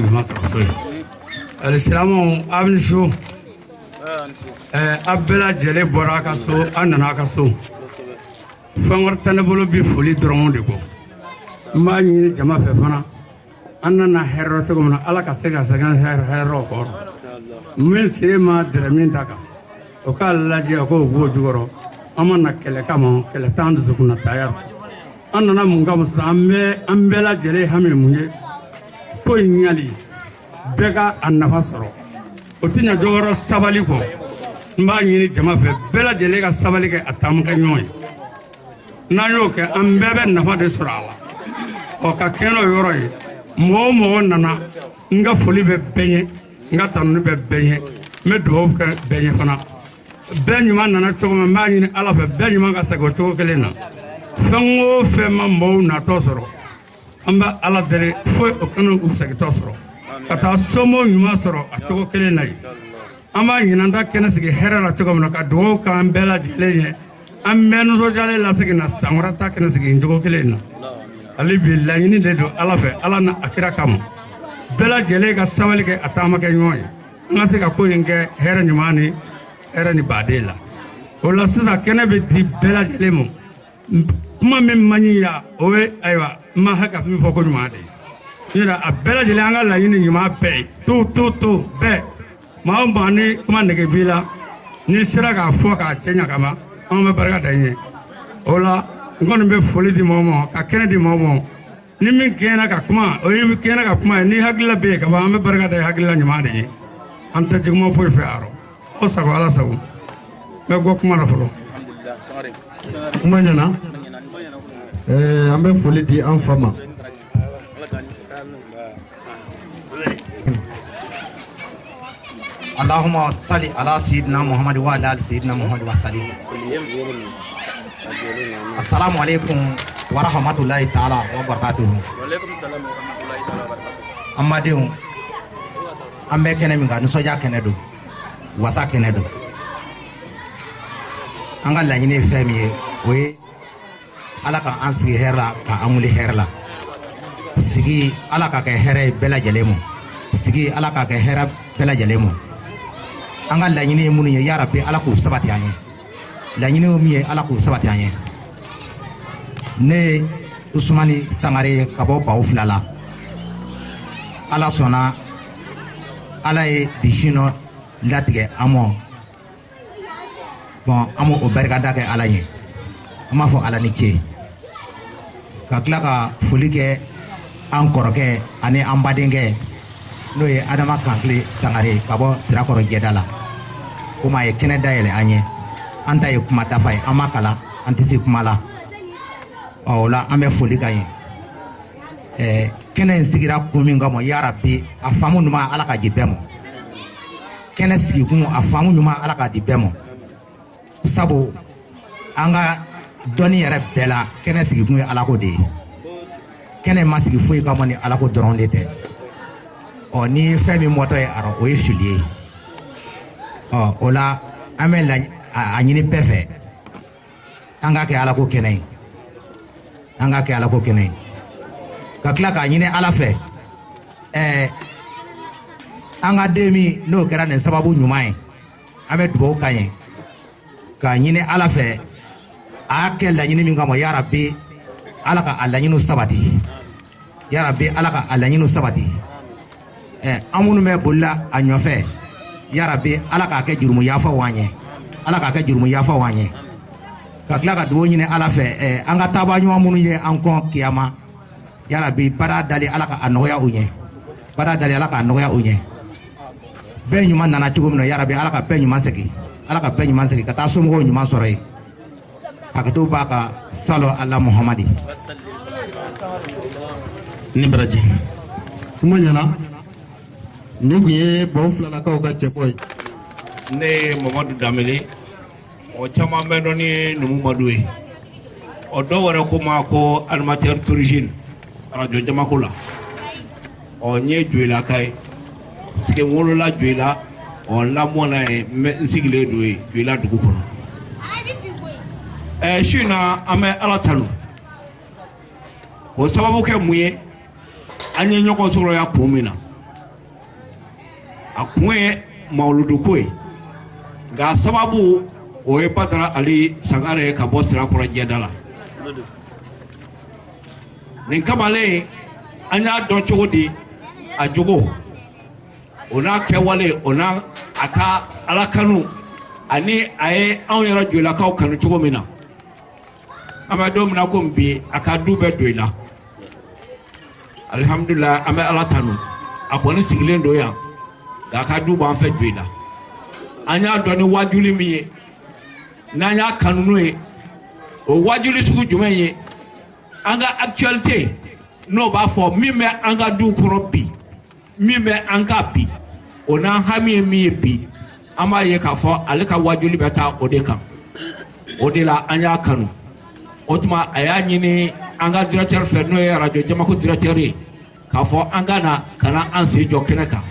Ɲuman sɔrɔ so ye. Alisilamɛw, aw ni su. Aw bɛɛ lajɛlen bɔra a ka so, aw nana a ka so. Fɛn wɛrɛ tɛ ne bolo bi, foli dɔrɔn de kɔ. N b'a ɲini jama fɛ fana, an nana hɛrɛ cogo min na, Ala ka se ka segin hɛrɛ kɔrɔ. Min sen ma dɛrɛ min ta kan, o k'a lajɛ, o k'o b'o jukɔrɔ. An ma na kɛlɛ kama, kɛlɛ t'an dusukun na tayari. An nana mun kama sisan? An bɛɛ lajɛlen hami mun ye? Ko in ɲali, bɛɛ ka a nafa sɔrɔ, o tɛ ɲɛ dɔwɛrɛ sabali kɔ. N b'a ɲini jama fɛ, bɛɛ lajɛlen ka sabali kɛ, a taamakɛ ɲɔgɔn ye. N'an y'o kɛ, an bɛɛ bɛ nafa de sɔrɔ a la. Ɔ, ka kɛ n'o yɔrɔ ye, mɔgɔ o mɔgɔ nana, n ka foli bɛ bɛɛ ɲɛ, n ka tanuni bɛ bɛɛ ɲɛ, n bɛ dugawu kɛ bɛɛ ɲɛ fana. Bɛɛ ɲuman nana cogo min, n b'a ɲini Ala fɛ, bɛɛ ɲuman ka segin o cogo kelen na. Fɛn o fɛn ma mɔgɔw natɔ sɔrɔ, an bɛ Ala deli fo o kana u segintɔ sɔrɔ, ka taa somɔgɔw ɲuman sɔrɔ a cogo kelen na yen. An b'a ɲinan ta kɛnɛ sigi hɛrɛ la cogo min na, ka dugawu k'an bɛɛ lajɛlen ye, an bɛɛ nisɔndiyalen lasegin na san wɛrɛ ta kɛnɛ sigi cogo kelen na. Hali bi, laɲini de don Ala fɛ, Ala na a kira kama, bɛɛ lajɛlen ka sabali kɛ, a taama kɛ ɲɔgɔn ye, an ka se ka ko in kɛ hɛrɛ ɲuman ni hɛrɛ ni baden la. O la sisan, kɛnɛ bɛ di bɛɛ lajɛlen ma. Kuma min man ɲi ya, o ye ayiwa, n ma hakɛ ka min fɔ ko ɲuman de ye. Yɔrɔ a bɛɛ lajɛlen, an ka laɲini ɲuman bɛɛ ye to to to bɛɛ. Maa o maa ni kuma nege b'i la, n'i sera k'a fɔ k'a cɛ ɲa ka ban, an bɛ barika da i ɲɛ. O la, n kɔni bɛ foli di mɔgɔ ma, ka kɛnɛ di mɔgɔ ma. Ni min kɛɲɛna ka kuma, o ye kɛɲɛna ka kuma ye. Ni hakilila bɛ yen ka ban, an bɛ barika da i hakilila ɲuman de ye. An tɛ juguman foyi fɛ a rɔ. Aw sago, Ala sago. N bɛ bɔ kuma la fɔlɔ. Kuma ɲɛna. An bɛ foli di an fa ma. اللهم صل على سيدنا محمد وعلى ال سيدنا محمد وسلم. السلام عليكم ورحمة الله تعالى وبركاته. An badenw, an bɛ kɛnɛ min kan, nisɔndiya kɛnɛ don, wasa kɛnɛ don. An ka laɲini ye fɛn min ye, o ye Ala ka an sigi hɛrɛ la, ka an wuli hɛrɛ la. Sigi, Ala ka kɛ hɛrɛ ye bɛɛ lajɛlen ma. Sigi, Ala ka kɛ hɛrɛ bɛɛ lajɛlen ma. An ka laɲini ye minnu ye, yarabi Ala k'u sabati an ye. Laɲini ye min ye, Ala k'u sabati an ye. Ne ye Usumani Sangare ye ka bɔ Baw fila la. Ala sɔnna, Ala ye bi su nɔ latigɛ an mɔ. Bɔn, an b'o barikada kɛ Ala ye, an b'a fɔ Ala ni ce, ka tila ka foli kɛ an kɔrɔkɛ ani an badenkɛ, n'o ye Adama Kankile Sangare ka bɔ Sirakɔrɔ jɛda la. Komi a ye kɛnɛ dayɛlɛ an ye, an ta ye kuma dafa ye, an ma kalan, an tɛ se kuma la. Ɔ, o la an bɛ foli ka ɲɛ. Kɛnɛ in sigira kun min kama, yarabi a faamu ɲuman, Ala ka di bɛɛ ma. Kɛnɛ sigikun, a faamu ɲuman, Ala ka di bɛɛ ma. Sabu an ka dɔnni yɛrɛ bɛɛ la, kɛnɛ sigikun ye Alako de ye. Kɛnɛ ma sigi foyi kama ni Alako dɔrɔn de tɛ. Ɔ, ni fɛn min mɔtɔ ye a rɔ, o ye fili ye. Ɔ, o la an bɛ a ɲini bɛɛ fɛ, an k'a kɛ Alako kɛnɛ ye, an k'a kɛ Alako kɛnɛ ye, ka tila k'a ɲini Ala fɛ, an ka den min n'o kɛra nin sababu ɲuman ye, an bɛ dugawu k'a ye, k'a ɲini Ala fɛ, a y'a kɛ laɲini min kama, yarabi Ala ka a laɲiniw sabati, yarabi Ala ka a laɲiniw sabati. An minnu bɛ bolila a ɲɔfɛ, yarabi Ala k'a kɛ jurumu yafaw an ye, Ala k'a kɛ jurumu yafaw an ye. Ka tila ka dugawu ɲini Ala fɛ, an ka taabaa ɲuman minnu ye an kɔn kiyama, yarabi bada dali, Ala ka a nɔgɔya u ɲɛ, bada dali, Ala k'a nɔgɔya u ɲɛ. Bɛɛ ɲuman nana cogo min na, yarabi Ala ka bɛɛ ɲuman segin, Ala ka bɛɛ ɲuman segin ka taa somɔgɔw ɲuman sɔrɔ yen. Hakɛto b'a ka salɔ ala Muhamadi. Ni baraji. Kuma ɲɛna. Nin tun ye Baw filalakaw ka cɛbɔ ye. Ne ye Mamadu Danbele. Mɔgɔ caman bɛ dɔn ni ye Numu Madu ye. Ɔ, dɔw yɛrɛ ko ma ko animateur d'origine arajo jamako la. Ɔ, n ye Joyilaka ye, parce que n wolola Joyila, ɔ, n lamɔna yen, n bɛ n sigilen don yen, Joyila dugu kɔnɔ. Su in na, an bɛ Ala tanu k'o sababu kɛ mun ye? An ye ɲɔgɔn sɔrɔ yan kun min na. A kun ye mawuluduko ye, nka sababu o ye Badara Ali Sangare ye ka bɔ Sirakɔrɔ jɛda la. Nin kamalen, an y'a dɔn cogo di? A jogo, o n'a kɛwale, o n'a a ka ala kanu, ani a ye anw yɛrɛ Joyilakaw kanu cogo min na. An bɛ don min na komi bi, a ka du bɛɛ Joyila. Alihamudulila, an bɛ Ala tanu. A kɔni sigilen don yan, nka a ka du b'an fɛ Joyila. An y'a dɔn ni wajuli min ye, n'an y'a kanu n'o ye, o wajuli sugu jumɛn ye? An ka actualité, n'o b'a fɔ min bɛ an ka du kɔnɔ bi, min bɛ an ka bi, o n'an hami ye min ye bi, an b'a ye k'a fɔ ale ka wajuli bɛ taa o de kan. O de la an y'a kanu. O tuma a y'a ɲini an ka directeur fɛ, n'o ye radio Jamako directeur ye, k'a fɔ an ka na ka na an sen jɔ kɛnɛ kan.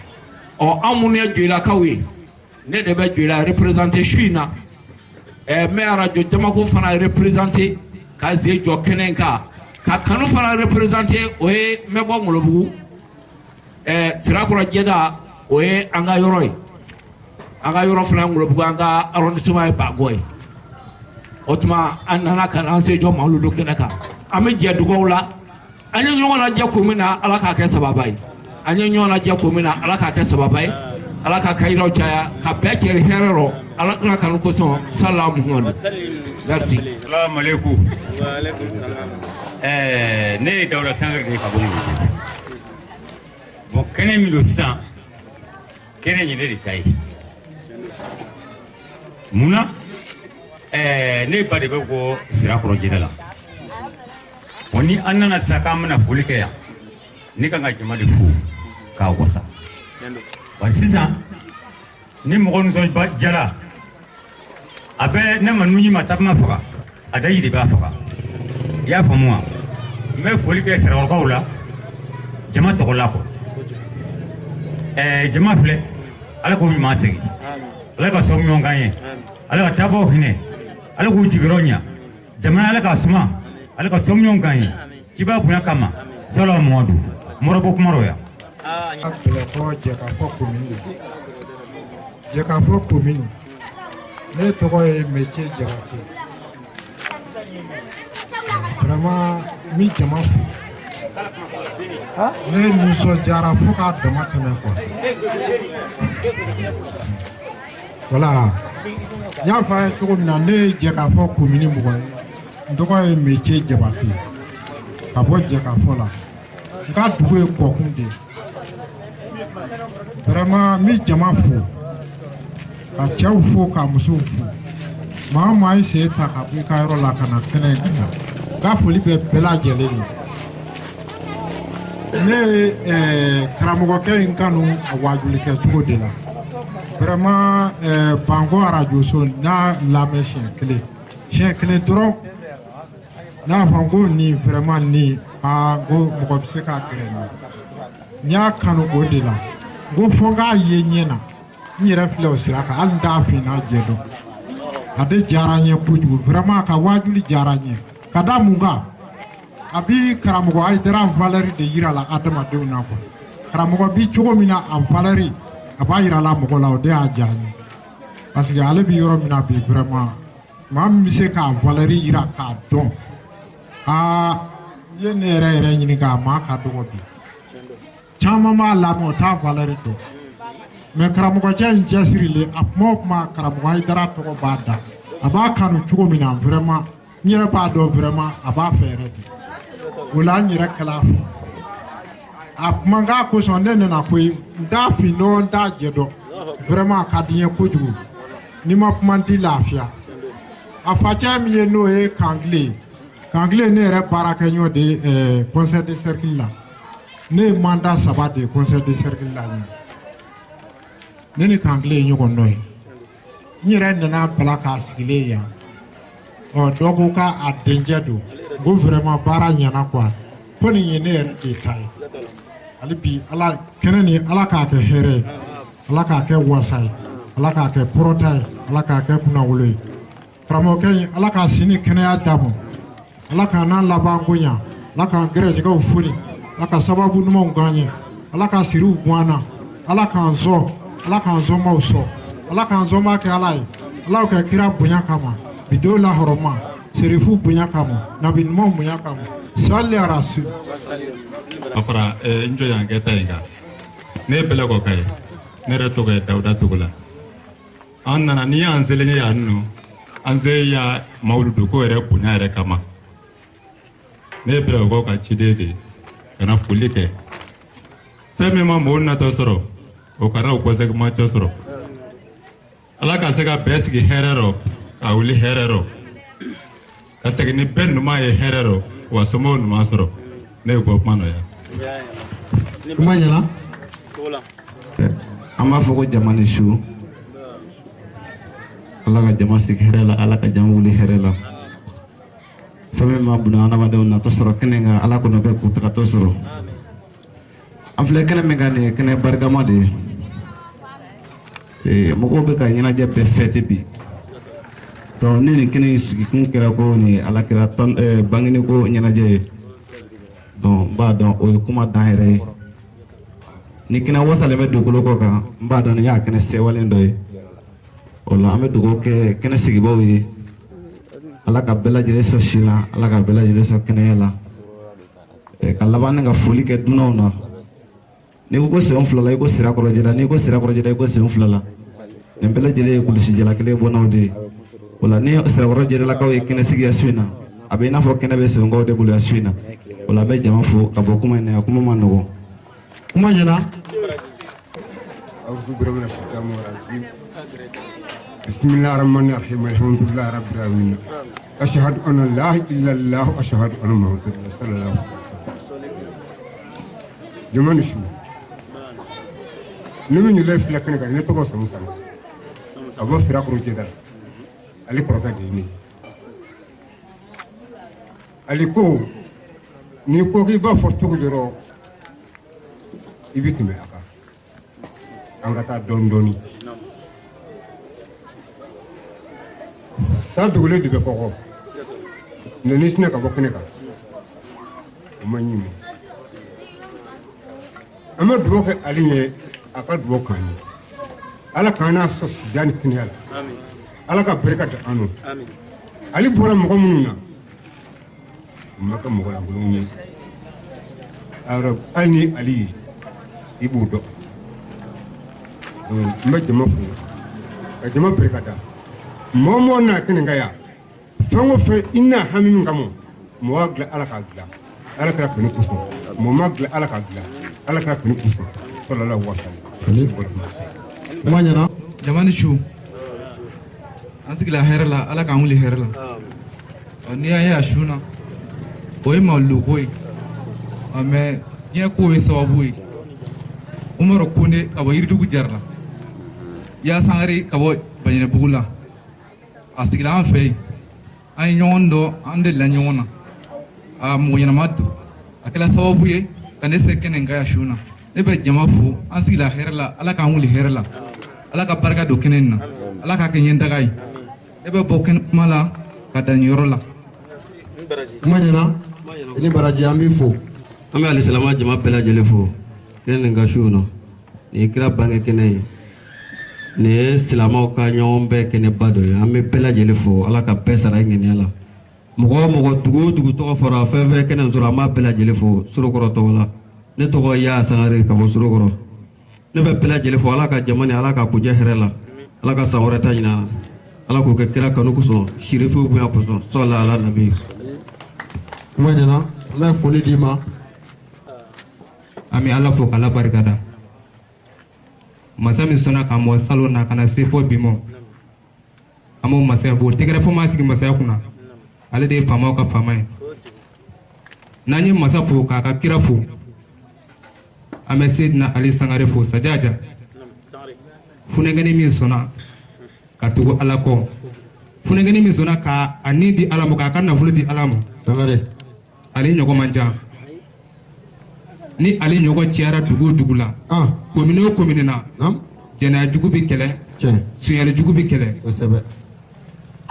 Ɔ, an minnu ye Joyilakaw ye, ne de bɛ Joyila représenter su in na. N bɛ radio Jamako fana représenter ka sen jɔ kɛnɛ in kan, ka kanu fana représenter. O ye n bɛ bɔ Ŋolobugu, Sirakɔrɔ jɛda, o ye an ka yɔrɔ ye. An ka yɔrɔ fana ye Ŋolobugu, an ka arrondissement ye Bagɔ ye. O tuma an nana ka na an sen jɔ mawuludu kɛnɛ kan. An bɛ jɛ dugawu la. An ye ɲɔgɔn lajɛ ko min na, Ala k'a kɛ sababa ye. An ye ɲɔgɔn lajɛ ko min na, Ala k'a kɛ sababa ye. Ala ka kayiraw caya ka bɛɛ cɛri hɛrɛ rɔ, Ala ka kanu kosɔn. Sala Muhamadu, merci. Salamu aleykum. Ne ye Dawuda Sangare de ye ka bɔ Ŋolobugu. Bon, kɛnɛ min don sisan, kɛnɛ in ye ne de ta ye. Munna? Ne ba de bɛ bɔ Sirakɔrɔ jɛgɛ la. Bon, ni an nana sisan k'an bɛna foli kɛ yan, ne kan ka jama de fo k'a wasa. Bari sisan ni mɔgɔ nisɔndiyara, a bɛ ne ma nuji ma takuma faga, a daji de b'a faga. I y'a faamu wa? N bɛ foli kɛ Sirakɔrɔkaw la jama tɔgɔ la kɔ. Jama filɛ, Ala k'o ɲuman segin, Ala ka sɔn ɲɔgɔn kan ye, Ala ka taabaw hinɛ, Ala k'u jigiyɔrɔ ɲa, jamana Ala k'a suma, Ala ka sɔn ɲɔgɔn kan ye, ciba bonya kama. Sɔlɔ Mamadu mɔrɔbɔ kuma rɔ yan. Bɛlɛkɔ Jɛkafɔ commune, Jɛkafɔ commune. Ne tɔgɔ ye Mece Jabate. Vraiment, n bɛ jama fo. Ne nisɔndiyara fo k'a dama tɛmɛ quoi. Voilà, n y'a fɔ a ye cogo min na, ne ye Jɛkafɔ commune mɔgɔ ye. N tɔgɔ ye Mece Jabate ka bɔ Jɛkafɔ la. N ka dugu ye Kɔkun de ye. Vraiment, n bɛ jama fo, ka cɛw fo, ka musow fo. Maa o maa ye sen ta ka bɔ i ka yɔrɔ la ka na kɛnɛ in kan, n ka foli bɛ bɛɛ lajɛlen ye. Ne ye karamɔgɔkɛ in kanu a waajulikɛ cogo de la. Vraiment, Banko arajoso, n y'a lamɛn siɲɛ kelen, siɲɛ kelen dɔrɔn. N y'a fɔ n ko nin vraiment nin, aa, n ko mɔgɔ bɛ se ka gɛrɛ nin. N y'a kanu o de la. N ko fo n k'a ye ɲɛ na. N yɛrɛ filɛ o sira kan, hali n t'a fin n'a jɛ dɔn. A de diyara n ye kojugu. Vraiment, a ka waajuli diyara n ye. Ka da mun kan? A bi karamɔgɔ Hayidara valeur de yira la adamadenw na quoi. Karamɔgɔ bi cogo min na, a valeur a b'a yira la mɔgɔ la, o de y'a diya n ye. Parce que ale bi yɔrɔ min na bi, vraiment, maa min bɛ se k'a valeur yira k'a dɔn, aa, n'i ye ne yɛrɛ yɛrɛ ɲininka, a maa ka dɔgɔ bi. Caman b'a lamɛn, o t'a valeur dɔn. Mais karamɔgɔcɛ in cɛsirilen, a kuma o kuma karamɔgɔ Hayidara tɔgɔ b'a da. A b'a kanu cogo min na, vraiment, n yɛrɛ b'a dɔn, vraiment, a b'a fɛ yɛrɛ de. O la n yɛrɛ kɛla a fɛ. A kumakan kosɔn ne nana koyi. N t'a fin dɔn, n t'a jɛ dɔn. Vraiment, a ka di n ye kojugu. N'i ma kuma, n t'i lafiya. A facɛ min ye, n'o ye Kankile ye. Kankile, ne yɛrɛ baarakɛɲɔgɔn de ye conseil de cercle la. Ne ye mandat 3 de ye conseil de cercle la ɲin. Ne ni Kankile ye ɲɔgɔn dɔn ye. N yɛrɛ nana bala k'a sigilen yan. Ɔ, dɔ ko k'a dencɛ don. N ko vraiment, baara ɲɛna quoi. Ko nin ye ne yɛrɛ de ta ye. Hali bi, Ala kɛnɛ nin, Ala k'a kɛ hɛrɛ ye. Ala k'a kɛ wasa ye. Ala k'a kɛ kɔrɔta ye. Ala k'a kɛ kunnawolo ye. Karamɔgɔkɛ in, Ala k'a si ni kɛnɛya d'a ma. Ala k'a n'a laban ko ɲa. Ala k'an gɛrɛsɛgɛw foni. Ala ka sababu ɲumanw k'an ye. Ala ka siriw bɔ an na. Ala k'an sɔn. Ala k'an somaaw sɔn, Ala k'an somaa kɛ Ala ye, Ala kɛ kira bonya kama, bi don lahɔrɔma, serifu bonya kama, nabi ɲumanw bonya kama, sali arasul. A fara n jɔ yan kɛ ta in kan. Ne ye Bɛlɛkɔka ye, ne yɛrɛ tɔgɔ ye Dawuda Togola. An nana n'i y'an selen ye yan nɔ, an se ya mawuludu ko yɛrɛ bonya yɛrɛ kama. Ne ye Bɛlɛkɔkaw ka ciden de ye ka na foli kɛ. Fɛn min ma mɔgɔw natɔ sɔrɔ, o kana u kɔsɛgɛmatɔ sɔrɔ. Ala ka se ka bɛɛ sigi hɛrɛ rɔ, ka wuli hɛrɛ rɔ, ka segin ni bɛɛ ɲuman ye hɛrɛ rɔ, wa somɔgɔw ɲuman sɔrɔ. Ne ye bɔ kuma nɔ yan. Kuma ɲɛna. An b'a fɔ ko jama ni su. Ala ka jama sigi hɛrɛ la, Ala ka jama wuli hɛrɛ la. Fɛn min ma buna adamadenw natɔ sɔrɔ kɛnɛ kan, Ala kɔnɔ bɛ k'u tagatɔ sɔrɔ. An filɛ kɛnɛ min kan, nin ye kɛnɛ barikama de ye. Mɔgɔw bɛ ka ɲɛnajɛ bɛɛ fɛte bi. Donc ni nin kɛnɛ in sigikun kɛra ko nin ye Ala kira tan bangeni ko ɲɛnajɛ ye, donc n b'a dɔn o ye kuma dan yɛrɛ ye. Ni kɛnɛ wasalen bɛ dugukolo kɔ kan, n b'a dɔn nin y'a kɛnɛ sewalen dɔ ye. O la an bɛ dugawu kɛ kɛnɛ sigibaw ye, Ala ka bɛɛ lajɛlen sɔn si la, Ala ka bɛɛ lajɛlen sɔn kɛnɛya la. Ka laban ni ka foli kɛ dunanw na. N'i ko ko sen fila la, i ko Sirakɔrɔ jɛda. N'i ko Sirakɔrɔ jɛda, i ko sen fila la. Nin bɛɛ lajɛlen ye kulusi jala kelen bɔnnaw de ye. O la ni Sirakɔrɔ jɛdalakaw ye kɛnɛ sigi yan su in na, a bɛ i n'a fɔ kɛnɛ bɛ Segukaw de bolo yan su in na. O la an bɛ jama fo ka bɔ kuma in na yan, kuma ma nɔgɔn. Kuma ɲɛna. أعوذ بالله من الشيطان الرجيم. بسم الله الرحمن الرحيم. الحمد لله رب العالمين. أشهد أن لا إله إلا الله، أشهد أن محمدا رسول الله. Jama ni su. Ne min yɛrɛ filɛ kɛnɛ kan, ne tɔgɔ Samu Sanga. Ka bɔ Sirakɔrɔ Jɛda la. Ale kɔrɔkɛ de ye ne ye. Ale ko n'i ko k'i b'a fɔ cogo dɔ, i bɛ tɛmɛ a kan. An ka taa dɔɔni dɔɔni. Sa dogolen de bɛ kɔgɔ. Nka n'i sinna ka bɔ kɛnɛ kan, o ma ɲi ma. An bɛ dugawu kɛ ale ye, a ka dugawu k'an ye. Ala k'an n'a sɔn sijan ni kɛnɛya la. Ala ka barika da an nɔ. Ale bɔra mɔgɔ minnu na, u ma kɛ mɔgɔ lankolonw ye. Hali ni ale ye, i b'o dɔn. N bɛ jama fo ka jama barika da. Mɔgɔ mɔgɔ n'a kɛnɛ kan yan, fɛn o fɛn i n'a hami min kama, mɔgɔ y'a dilan, Ala k'a dilan. Ala kɛra kanu kosɔn. Mɔgɔ m'a dilan, Ala k'a dilan. Ala kɛra kanu kosɔn. Sallallahu alaihi wa sallam. Kuma ɲɛna. Jama ni su. An sigila hɛrɛ la, Ala k'an wuli hɛrɛ la. Ɔ, n'i y'a ye a su na, o ye mawuludu ko ye. Ɔ, mais diɲɛ ko ye sababu ye. Umaru Kone ka bɔ Yiridugu Jara la, Ya Sangare ka bɔ Baɲɛnɛbugu la, a sigila an fɛ yen. An ye ɲɔgɔn dɔn, an delila ɲɔgɔn na. A mɔgɔ ɲɛnama don. A kɛla sababu ye ka ne se kɛnɛ kan yan su na. Ne bɛ jama fo, an sigila hɛrɛ la, Ala k'an wuli hɛrɛ la. Ala ka barika don kɛnɛ in na. Ala k'a kɛ ɲɛtaga ye. Ne bɛ bɔ kɛnɛma la ka dan yɔrɔ la. Kuma ɲɛna. I ni baraji, an b'i fo. An bɛ alisilama jama bɛɛ lajɛlen fo kɛnɛ nin ka su in na. Nin ye kira bange kɛnɛ ye. Nin ye silamɛw ka ɲɔgɔn bɛɛ kɛnɛba dɔ ye. An bɛ bɛɛ lajɛlen fo, Ala ka bɛɛ sara i ŋaniya la. Mɔgɔ o mɔgɔ, dugu o dugu tɔgɔ fɔra, fɛn fɛn kɛnɛ in sɔrɔ, an b'a bɛɛ lajɛlen fo Sorokɔrɔ tɔgɔ la. Ne tɔgɔ Ya Sangare ka bɔ Sorokɔrɔ. Ne bɛ bɛɛ lajɛlen fo, Ala ka jama ni Ala ka kuncɛ hɛrɛ la. Ala ka san wɛrɛ ta ɲina. Ala k'o kɛ kira kanu kosɔn, sirifiw bonya kosɔn, sɔla ala nabi. Kuma ɲɛna, an bɛ foli d'i ma. An bɛ Ala fo k'Ala barika da. Masa min sɔnna k'an bɔ salon na ka na se fo bi ma, an b'o masaya fo. Tɛgɛrɛ fo ma sigi masaya kunna, ale de ye faamaw ka faama ye. N'an ye masa fo k'a ka kira fo, an bɛ Seydina Ali Sangare fo Sajaja. Funɛkɛni min sɔnna ka tugu Ala kɔ, funɛkɛni min sɔnna ka a ni di Ala ma, k'a ka nafolo di Ala ma. Sangare. Ale ɲɔgɔn man ca. Ni ale ɲɔgɔn cayara dugu o dugu la, komini o komini na, jɛnɛya jugu bɛ kɛlɛ, sunyali jugu bɛ kɛlɛ. Kosɛbɛ.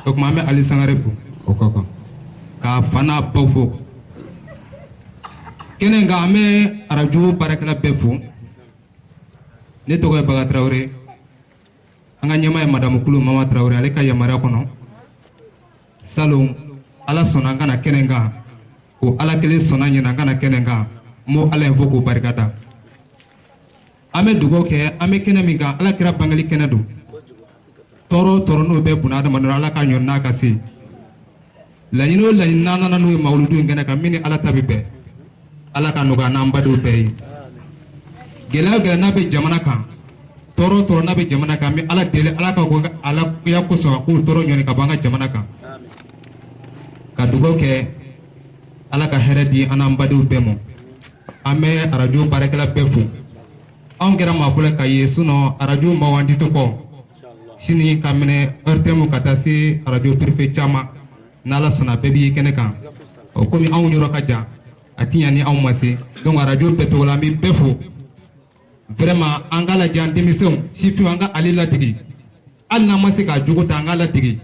O tuma an bɛ Ali Sangare fo. O ka kan. K'a fa n'a baw fo. Kɛnɛ in kan, an bɛ arajo baarakɛla bɛɛ fo. Ne tɔgɔ ye Baga Tarawele. An ka ɲɛmaa ye madamu Kulu Mama Tarawele, ale ka yamaruya kɔnɔ salon, Ala sɔnna an ka na kɛnɛ kan. O Ala kelen sɔnna ɲɛna an ka na kɛnɛ kan. N b'o Ala in fo k'o barikada. An bɛ dugawu kɛ. An bɛ kɛnɛ min kan, Ala kira bangeli kɛnɛ don. Tɔɔrɔ o tɔɔrɔ n'o bɛ buna adamaden, Ala k'a ɲɔ n'a ka se. Laɲini o laɲini n'an nana n'o ye mawuludu in kɛnɛ kan, min ni Ala ta bɛ bɛn, Ala ka nɔgɔya n'an badenw bɛɛ ye. Gɛlɛya o gɛlɛya n'a bɛ jamana kan, tɔɔrɔ o tɔɔrɔ n'a bɛ jamana kan, an bɛ Ala deli, Ala ka ko Ala ya kosɔn, a k'o tɔɔrɔ ɲɔni ka bɔ an ka jamana kan. Ka dugawu kɛ, Ala ka hɛrɛ di an n'an badenw bɛɛ ma. An bɛ arajo baarakɛla bɛɛ fo. Anw kɛra maa fɔlɔ ka ye, sinon arajo maaw an tɛ to kɔ. Sini ka minɛ RTM ka taa se arajo privé caman, n'Ala sɔnna, bɛɛ b'i ye kɛnɛ kan. Ɔ, komi anw yɔrɔ ka jan, a ti ɲa ni anw ma se. Donc arajo bɛɛ tɔgɔ la, an bɛ bɛɛ fo vraiment. An k'a lajɛ, an denmisɛnw, sifinw, an ka ale ladege. Hali n'an ma se k'a jogo ta, an k'a ladege.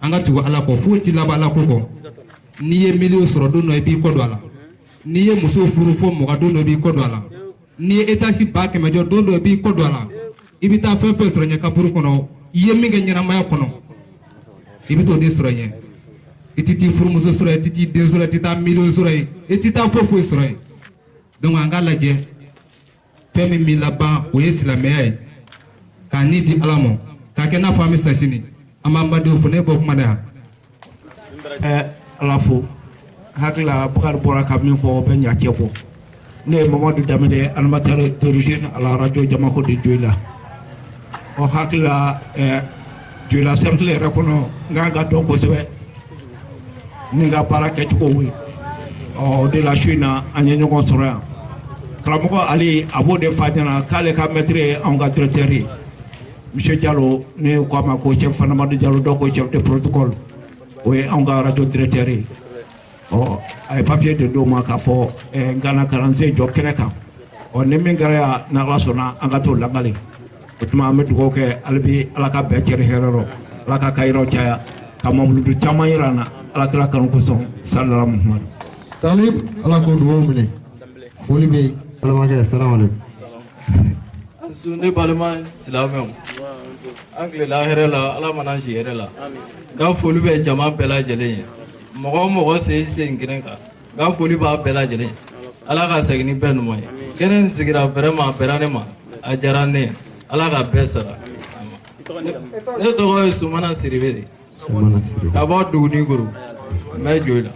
An ka tugu Ala kɔ, foyi ti laban Ala ko kɔ. N'i ye miliyɔn sɔrɔ don dɔ, i b'i kɔ don a la. N'i ye muso furu fo 20 don dɔ, i b'i kɔ don a la. N'i ye étage 100 000 jɔ don dɔ, i b'i kɔ don a la. I bɛ taa fɛn fɛn sɔrɔ ɲɛ kaburu kɔnɔ, i ye min kɛ ɲɛnamaya kɔnɔ, i bɛ t'o de sɔrɔ ɲɛ. I tɛ t'i furumuso sɔrɔ yen, i tɛ t'i den sɔrɔ yen, i tɛ taa miliyɔn sɔrɔ yen, i tɛ taa foyi foyi sɔrɔ yen. Donc an k'a lajɛ, fɛn min b'i laban, o ye silamɛya ye, k'a ni di Ala ma, k'a kɛ n'a fɔ an bɛ sa sini. An b'an badenw fo. Ne bɔ kuma na yan. Ala fo. Hakili la, Bakari bɔra ka min fɔ, o bɛ ɲa cɛ bɔ. Ne ye Mamadu Danbele, animateur d'origine à la radio Jamako de Joyila. Ɔ, hakili la, Joyila cercle yɛrɛ kɔnɔ, n kan ka dɔn kosɛbɛ ni n ka baara kɛcogo ye. Ɔ, o de la, su in na, an ye ɲɔgɔn sɔrɔ yan. Karamɔgɔ Ali, a b'o de f'a ɲɛna k'ale ka maître ye anw ka directeur ye, monsieur Diallo. Ne ko a ma ko chef Fanamadu Diallo, dɔw ko chef de protocole, o ye anw ka radio directeur ye. Ɔ, a ye papier de d'o ma k'a fɔ n kana ka na n sen jɔ kɛnɛ kan. Ɔ, ni min kɛra yan, n'Ala sɔnna, an ka t'o lakale. O tuma, an bɛ dugawu kɛ hali bi, Ala ka bɛn cɛri hɛrɛ rɔ, Ala ka kayiraw caya, ka mawuludu caman yira an na, Ala kira kanu kosɔn, salala Muhamadu. Salim, Ala k'o dugawu minɛ. Foli bɛ yen, balimakɛ, salamu aleykum. Ne balima silamɛw, an tilela hɛrɛ la, Ala mana si hɛrɛ la. N ka foli bɛ jama bɛɛ lajɛlen ye. Mɔgɔ o mɔgɔ sen sen kɛnɛ kan, n ka foli b'a bɛɛ lajɛlen ye. Ala ka segin ni bɛɛ ɲuman ye. Kɛnɛ in sigira vraiment, a bɛnna ne ma, a diyara ne ye. Ala ka bɛɛ sara. Ne tɔgɔ ye Sumana Siribe de. Sumana Siribe. Ka bɔ Dugunikoro, n bɛ Joyila.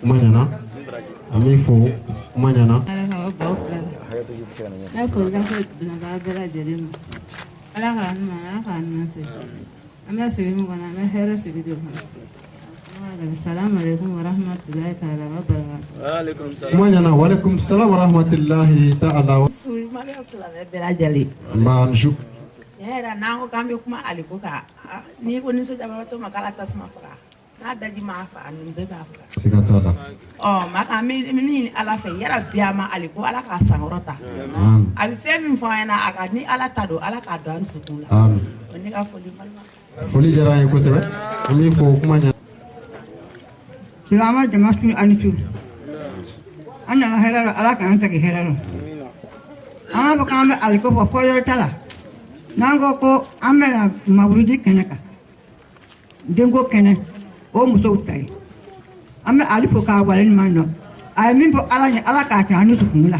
Kuma ɲɛna, an b'i fo, kuma ɲɛna. Ala ka baw fila la. N bɛ foli lase dunabaga bɛɛ lajɛlen ma. Ala k'a ɲuman, Ala k'a ɲuman se. An bɛ sigi min kɔnɔ, an bɛ hɛrɛ sigi de kɔnɔ. Salamu alaikum wa rahmatulahi ta'ala wa barakatuh. Kuma ɲɛna, walekum salam wa rahmatulahi ta'ala. Maliyɛn silamɛ bɛɛ lajɛlen. Nba su. Tiɲɛ yɛrɛ, n'an ko k'an bɛ kuma aliko kan, n'i ko nisɔndiyabagatɔ ma k'ala tasuma faga, n'a daji m'a faga, numuso b'a faga. Siga t'a la. Ɔ, maa kan, an bɛ min ɲini Ala fɛ, yarabi a ma aliko, Ala k'a sankɔrɔ ta. Amin. A bɛ fɛn min fɔ an ɲɛna, a ka ni Ala ta don, Ala k'a don an dusukun la. Amin. O ne ka foli, balima. Foli diyara an ye kosɛbɛ, an b'i fo, kuma ɲɛna. Silamɛ jama su ani su. An nana hɛrɛ la, Ala k'an segin hɛrɛ la. An b'a fɔ k'an bɛ aliko fɔ fɔ yɔrɔ ta la. N'an ko ko an bɛna mawuludi kɛnɛ kan, denko kɛnɛ, o musow ta ye. An bɛ Ali fo k'a waleɲuman dɔn. A ye min fɔ Ala ye, Ala k'a kɛ an dusukun la.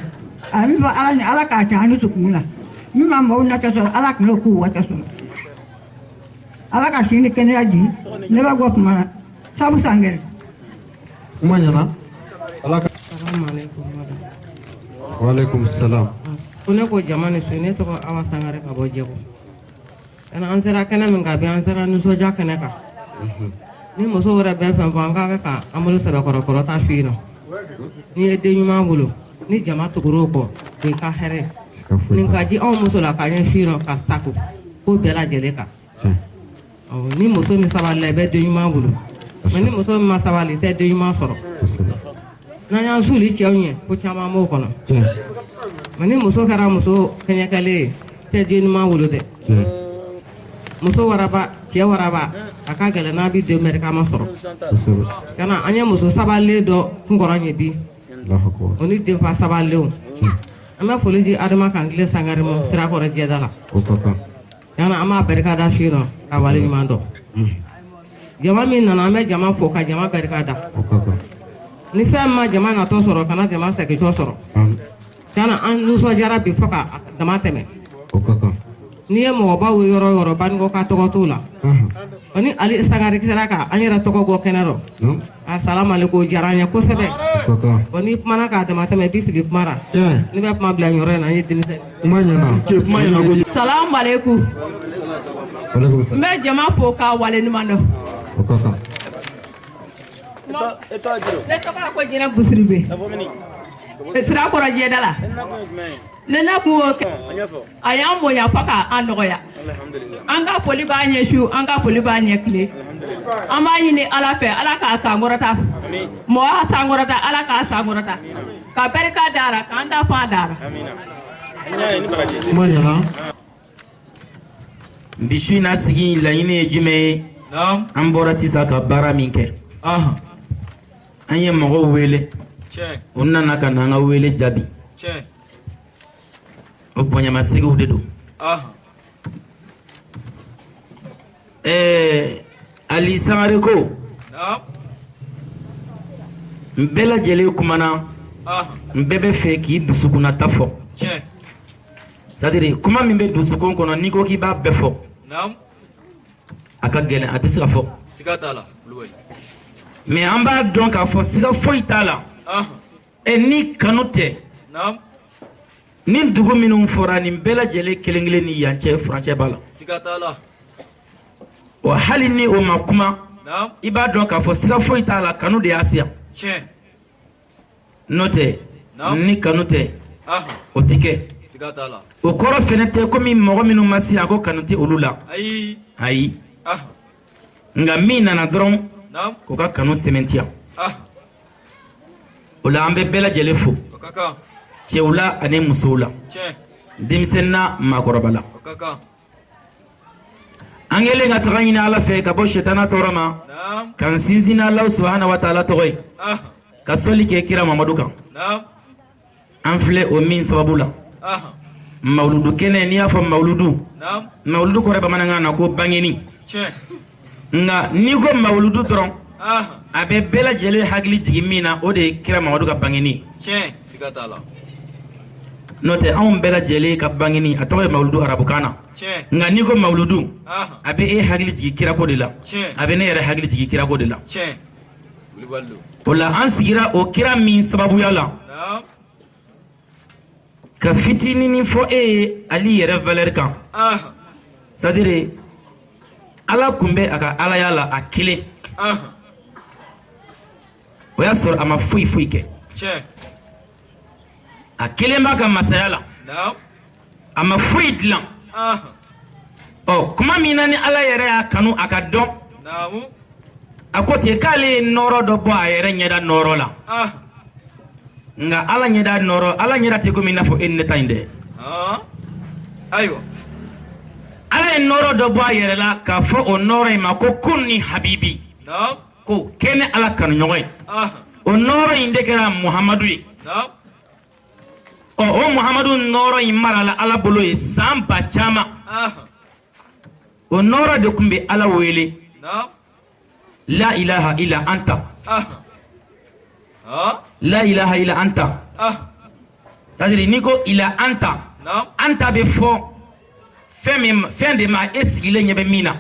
A ye min fɔ Ala ye, Ala k'a kɛ an dusukun la. Min ma maaw natɔ sɔrɔ, Ala kan'o k'u watɔ sɔrɔ. Ala ka si ni kɛnɛya di. Ne bɛ bɔ kuma na sabu sangɛrɛ. Kuma ɲɛna, Ala ka. Salamu alaikum madam. Walekum salam. Ko ne ko jama ni su. Ne tɔgɔ Awa Sangare ka bɔ Jɛgo. Kana an sera kɛnɛ min kan bi, an sera nisɔndiya kɛnɛ kan. Ni muso wɛrɛ bɛɛ fɛn fɔ, an ka kɛ ka an bolo sɛbɛkɔrɔ kɔrɔta su in na. N'i ye den ɲuman bolo, ni jama tugur'o kɔ, o y'i ka hɛrɛ. Nin ka di anw muso la ka ɲɛ su in na ka sako ko bɛɛ lajɛlen kan. Ɔ, ni muso min sabalila, i bɛ den ɲuman bolo. Mais ni muso min ma sabali, i tɛ den ɲuman sɔrɔ. N'an y'an suli cɛw ɲɛ, ko caman b'o kɔnɔ. Mais ni muso kɛra muso kɛɲɛkɛlen ye, tɛ den ɲuman wolo dɛ. Muso waraba, cɛ waraba, a ka gɛlɛn n'a bɛ den mɛrikama sɔrɔ. Kana an ye muso sabalilen dɔ kunkɔrɔ ɲɛ bi, o ni denfa sabalilenw. An bɛ foli di Adama Kankile Sangare ma Sirakɔrɔ jɛda la. O ka kan. Yana an b'a barika da su in na ka wale ɲuman dɔn. Jama min nana, an bɛ jama fo ka jama barika da. Ni fɛn ma jama natɔ sɔrɔ, kana jama segintɔ sɔrɔ. Tiɲɛna, an nisɔndiyara bi fo ka dama tɛmɛ. N'i ye mɔgɔbaw ye yɔrɔ o yɔrɔ, Banikɔ ka tɔgɔ t'o la. O ni Ali Sangare sera ka an yɛrɛ tɔgɔ bɔ kɛnɛ rɔ, a salamalekum, o diyara an ye kosɛbɛ. Bon, n'i kumana k'a dama tɛmɛ, i b'i sigi kuma la. Ne bɛ kuma bila nin yɔrɔ in na, n ye denmisɛnnin. Kuma ɲɛna. Kuma ɲɛna kojugu. Salamu aleykum. N bɛ jama fo k'a waleɲuman dɔn. O ka kan. Ne tɔgɔ ko Jɛnɛ Busiribe. Sirakɔrɔ jɛda la. Ne na kun y'o kɛ. A y'an bonya fo k'an nɔgɔya. An ka foli b'a ɲɛ su, an ka foli b'a ɲɛ tile. An b'a ɲini Ala fɛ, Ala k'a sankɔrɔta. Mɔgɔ y'a sankɔrɔta, Ala k'a sankɔrɔta. Ka barika d'a la, k'an ta fan d'a la. Kuma ɲɛna. Bi su in na sigi in laɲini ye jumɛn ye? An bɔra sisan ka baara min kɛ, an ye mɔgɔw wele, u nana ka na an ka wele jaabi. O bonyamasegiw de don. Ɛɛ, Ali Sangare ko n bɛɛ lajɛlen kumana, n bɛɛ bɛ fɛ k'i dusukunnata fɔ, c'est à dire kuma min bɛ dusukun kɔnɔ, n'i ko k'i b'a bɛɛ fɔ, a ka gɛlɛn, a tɛ se ka fɔ. Siga t'a la, Kulubali. Mais an b'a dɔn k'a fɔ siga foyi t'a la, ɛ, ni kanu tɛ, ni dugu minnu fɔra nin bɛɛ lajɛlen kelen kelen ni yan cɛ, furancɛ b'a la. Siga t'a la. Wa hali ni o ma kuma, i b'a dɔn k'a fɔ siga foyi t'a la, kanu de y'a se yan. N'o tɛ, ni kanu tɛ, o ti kɛ. Siga t'a la. O kɔrɔ fɛnɛ tɛ komi mɔgɔ minnu ma se yan ko kanu tɛ olu la. Ayi. Ayi, nka min nana dɔrɔn k'o ka kanu sɛmɛntiya. O la, an bɛ bɛɛ lajɛlen fo, cɛw la ani musow la, denmisɛnnin na, maakɔrɔba la. An kɛlen ka taga ɲini Ala fɛ ka bɔ sitana tɔɔrɔ ma, k'an sinsin Alahu subahana wa taala tɔgɔ ye, ka sɔli kɛ kira Mamadu kan, an filɛ o min sababu la, mawuludu kɛnɛ. N'i y'a fɔ mawuludu, mawuludu kɔrɔ bamanankan na ko bangeni. Nka n'i ko mawuludu dɔrɔn, a bɛ bɛɛ lajɛlen hakili jigin min na, o de ye kira Mamadu ka bangeni. N'o tɛ, anw bɛɛ lajɛlen ka bangeni, a tɔgɔ ye mawuludu arabukan na. Nka n'i ko mawuludu, a bɛ e hakili jigin kirako de la, a bɛ ne yɛrɛ hakili jigin kirako de la. O la, an sigira o kira min sababuya la, ka fitininin fɔ e ye Ali yɛrɛ valeur kan, c'est à dire Ala kun bɛ a ka alaya la a kelen, o y'a sɔrɔ a ma foyi foyi kɛ, a kelen b'a ka masaya la, a ma foyi dilan. Ɔ, kuma min na ni Ala yɛrɛ y'a kanu a ka dɔn, a ko ten k'ale ye nɔɔrɔ dɔ bɔ a yɛrɛ ɲɛda nɔɔrɔ la. Nka Ala ɲɛda nɔɔrɔ, Ala ɲɛda tɛ komi i n'a fɔ e ni ne ta in dɛ. Ayiwa. Ala ye nɔɔrɔ dɔ bɔ a yɛrɛ la k'a fɔ o nɔɔrɔ in ma ko kun ni habibi, ko kɛ ne Ala kanuɲɔgɔn ye. O nɔɔrɔ in de kɛra Muhamadu ye. Ɔ, o Muhamadu nɔɔrɔ in marala Ala bolo ye san ba caman. O nɔɔrɔ de tun bɛ Ala wele la ilaha illa anta, la ilaha illa anta. C'est à dire n'i ko ila anta, anta bɛ fɔ fɛn min, fɛn de ma e sigilen ɲɛ bɛ min na.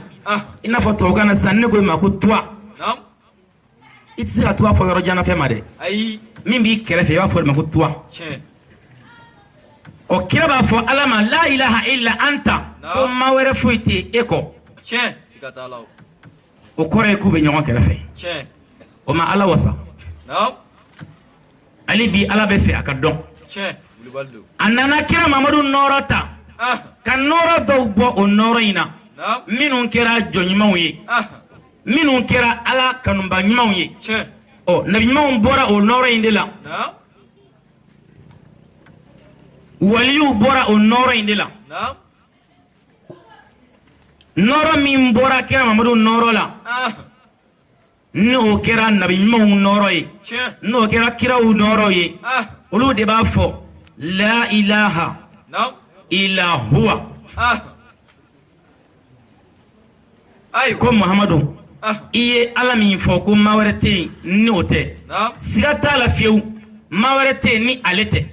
I n'a fɔ tubabukan na sisan, ne ko e ma ko toi, i tɛ se ka toi fɔ yɔrɔ jan na fɛn ma dɛ. Min b'i kɛrɛfɛ, i b'a fɔ o de ma ko toi. Ɔ, kira b'a fɔ Ala ma la ilaha illa anta, ko ma wɛrɛ foyi tɛ e kɔ. O kɔrɔ ye k'u bɛ ɲɔgɔn kɛrɛfɛ. O ma Ala wasa. Ale bi Ala bɛ fɛ a ka dɔn. A nana kira Mamadu nɔɔrɔ ta ka nɔɔrɔ dɔw bɔ o nɔɔrɔ in na, minnu kɛra jɔn ɲumanw ye, minnu kɛra Ala kanuba ɲumanw ye. Ɔ, nabi ɲumanw bɔra o nɔɔrɔ in de la, waliyuw bɔra o nɔɔrɔ in de la. Nɔɔrɔ min bɔra kira Mamadu nɔɔrɔ la, ni o kɛra nabi ɲumanw nɔɔrɔ ye, n'o kɛra kiraw nɔɔrɔ ye, olu de b'a fɔ la ilaha illa huwa. Ko Muhamadu, i ye Ala min fɔ ko ma wɛrɛ tɛ yen ni o tɛ, siga t'a la fiyewu, ma wɛrɛ tɛ yen ni ale tɛ.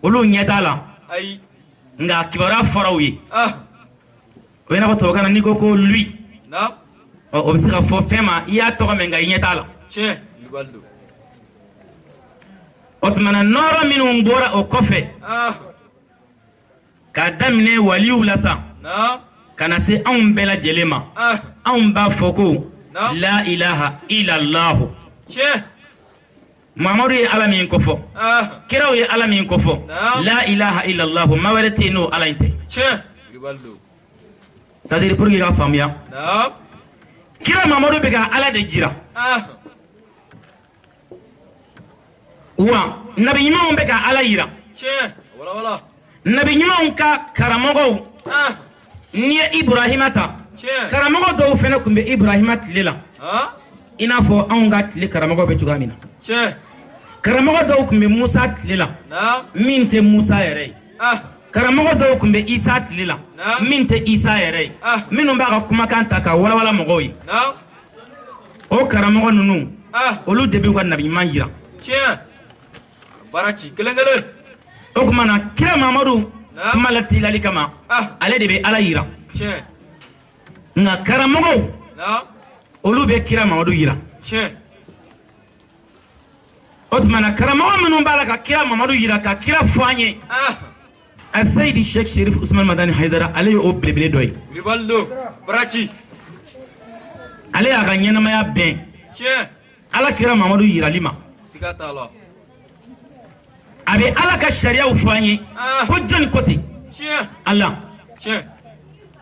Olu ɲɛ t'a la, nka kibaruya fɔra u ye. O ye n'a fɔ tubabukan na, n'i ko ko lui, ɔ, o bɛ se ka fɔ fɛn ma, i y'a tɔgɔ mɛn nka i ɲɛ t'a la. O tuma na, nɔɔrɔ minnu bɔra o kɔfɛ k'a daminɛ waliw la sa ka na se anw bɛɛ lajɛlen ma, anw b'a fɔ ko la ilaha illallahu. Muhamadu ye Ala min kofɔ, kiraw ye Ala min kofɔ, la ilaha illallahu, ma wɛrɛ tɛ yen n'o Ala in tɛ. C'est à dire, pour que i ka faamuya, kira Mamadu bɛ ka Ala de jira wa nabi ɲumanw bɛ ka Ala yira. Nabi ɲumanw ka karamɔgɔw, n'i ye Iburahima ta, karamɔgɔ dɔw fana tun bɛ Iburahima tile la, i n'a fɔ anw ka tile karamɔgɔ bɛ cogoya min na. Karamɔgɔ dɔw tun bɛ Musa tile la min tɛ Musa yɛrɛ ye. Karamɔgɔ dɔw tun bɛ Isa tile la min tɛ Isa yɛrɛ ye, minnu b'a ka kumakan ta ka walawala mɔgɔw ye. O karamɔgɔ ninnu, olu de b'u ka nabi ɲuman yira. Baara ci kelen kelen. O tuma na, kira Mamadu kuma latilali kama, ale de bɛ Ala yira, nka karamɔgɔw, olu bɛ kira Mamadu yira. O tuma na, karamɔgɔ minnu b'a la ka kira Mamadu yira, ka kira fɔ an ye, Aseyidi Sheikh Sherif Usman Madani Hayidara, ale ye o belebele dɔ ye. Ale y'a ka ɲɛnamaya bɛn Ala kira Mamadu yirali ma. A bɛ Ala ka sariyaw fɔ an ye ko jɔnni ko ten? Ala.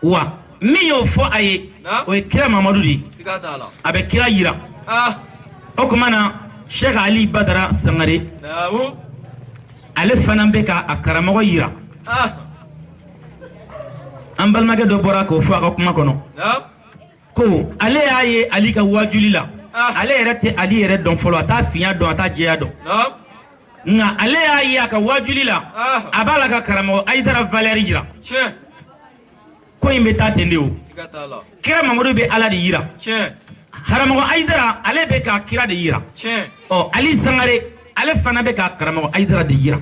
Wa min y'o fɔ a ye, o ye kira Mamadu de ye. A bɛ kira yira. O tuma na, Sheikh Ali Badara Sangare, ale fana bɛ ka a karamɔgɔ yira. An balimakɛ dɔ bɔra k'o fɔ a ka kuma kɔnɔ ko ale y'a ye Ali ka wajuli la. Ale yɛrɛ tɛ Ali yɛrɛ dɔn fɔlɔ, a t'a finya dɔn, a t'a jɛya dɔn, nka ale y'a ye a ka wajuli la, a b'a la ka karamɔgɔ Ayidara valeur yira. Ko in bɛ taa ten de. O kira Mamadu bɛ Ala de yira, karamɔgɔ Ayidara, ale bɛ ka kira de yira. Ɔ, Ali Sangare, ale fana bɛ ka karamɔgɔ Ayidara de yira.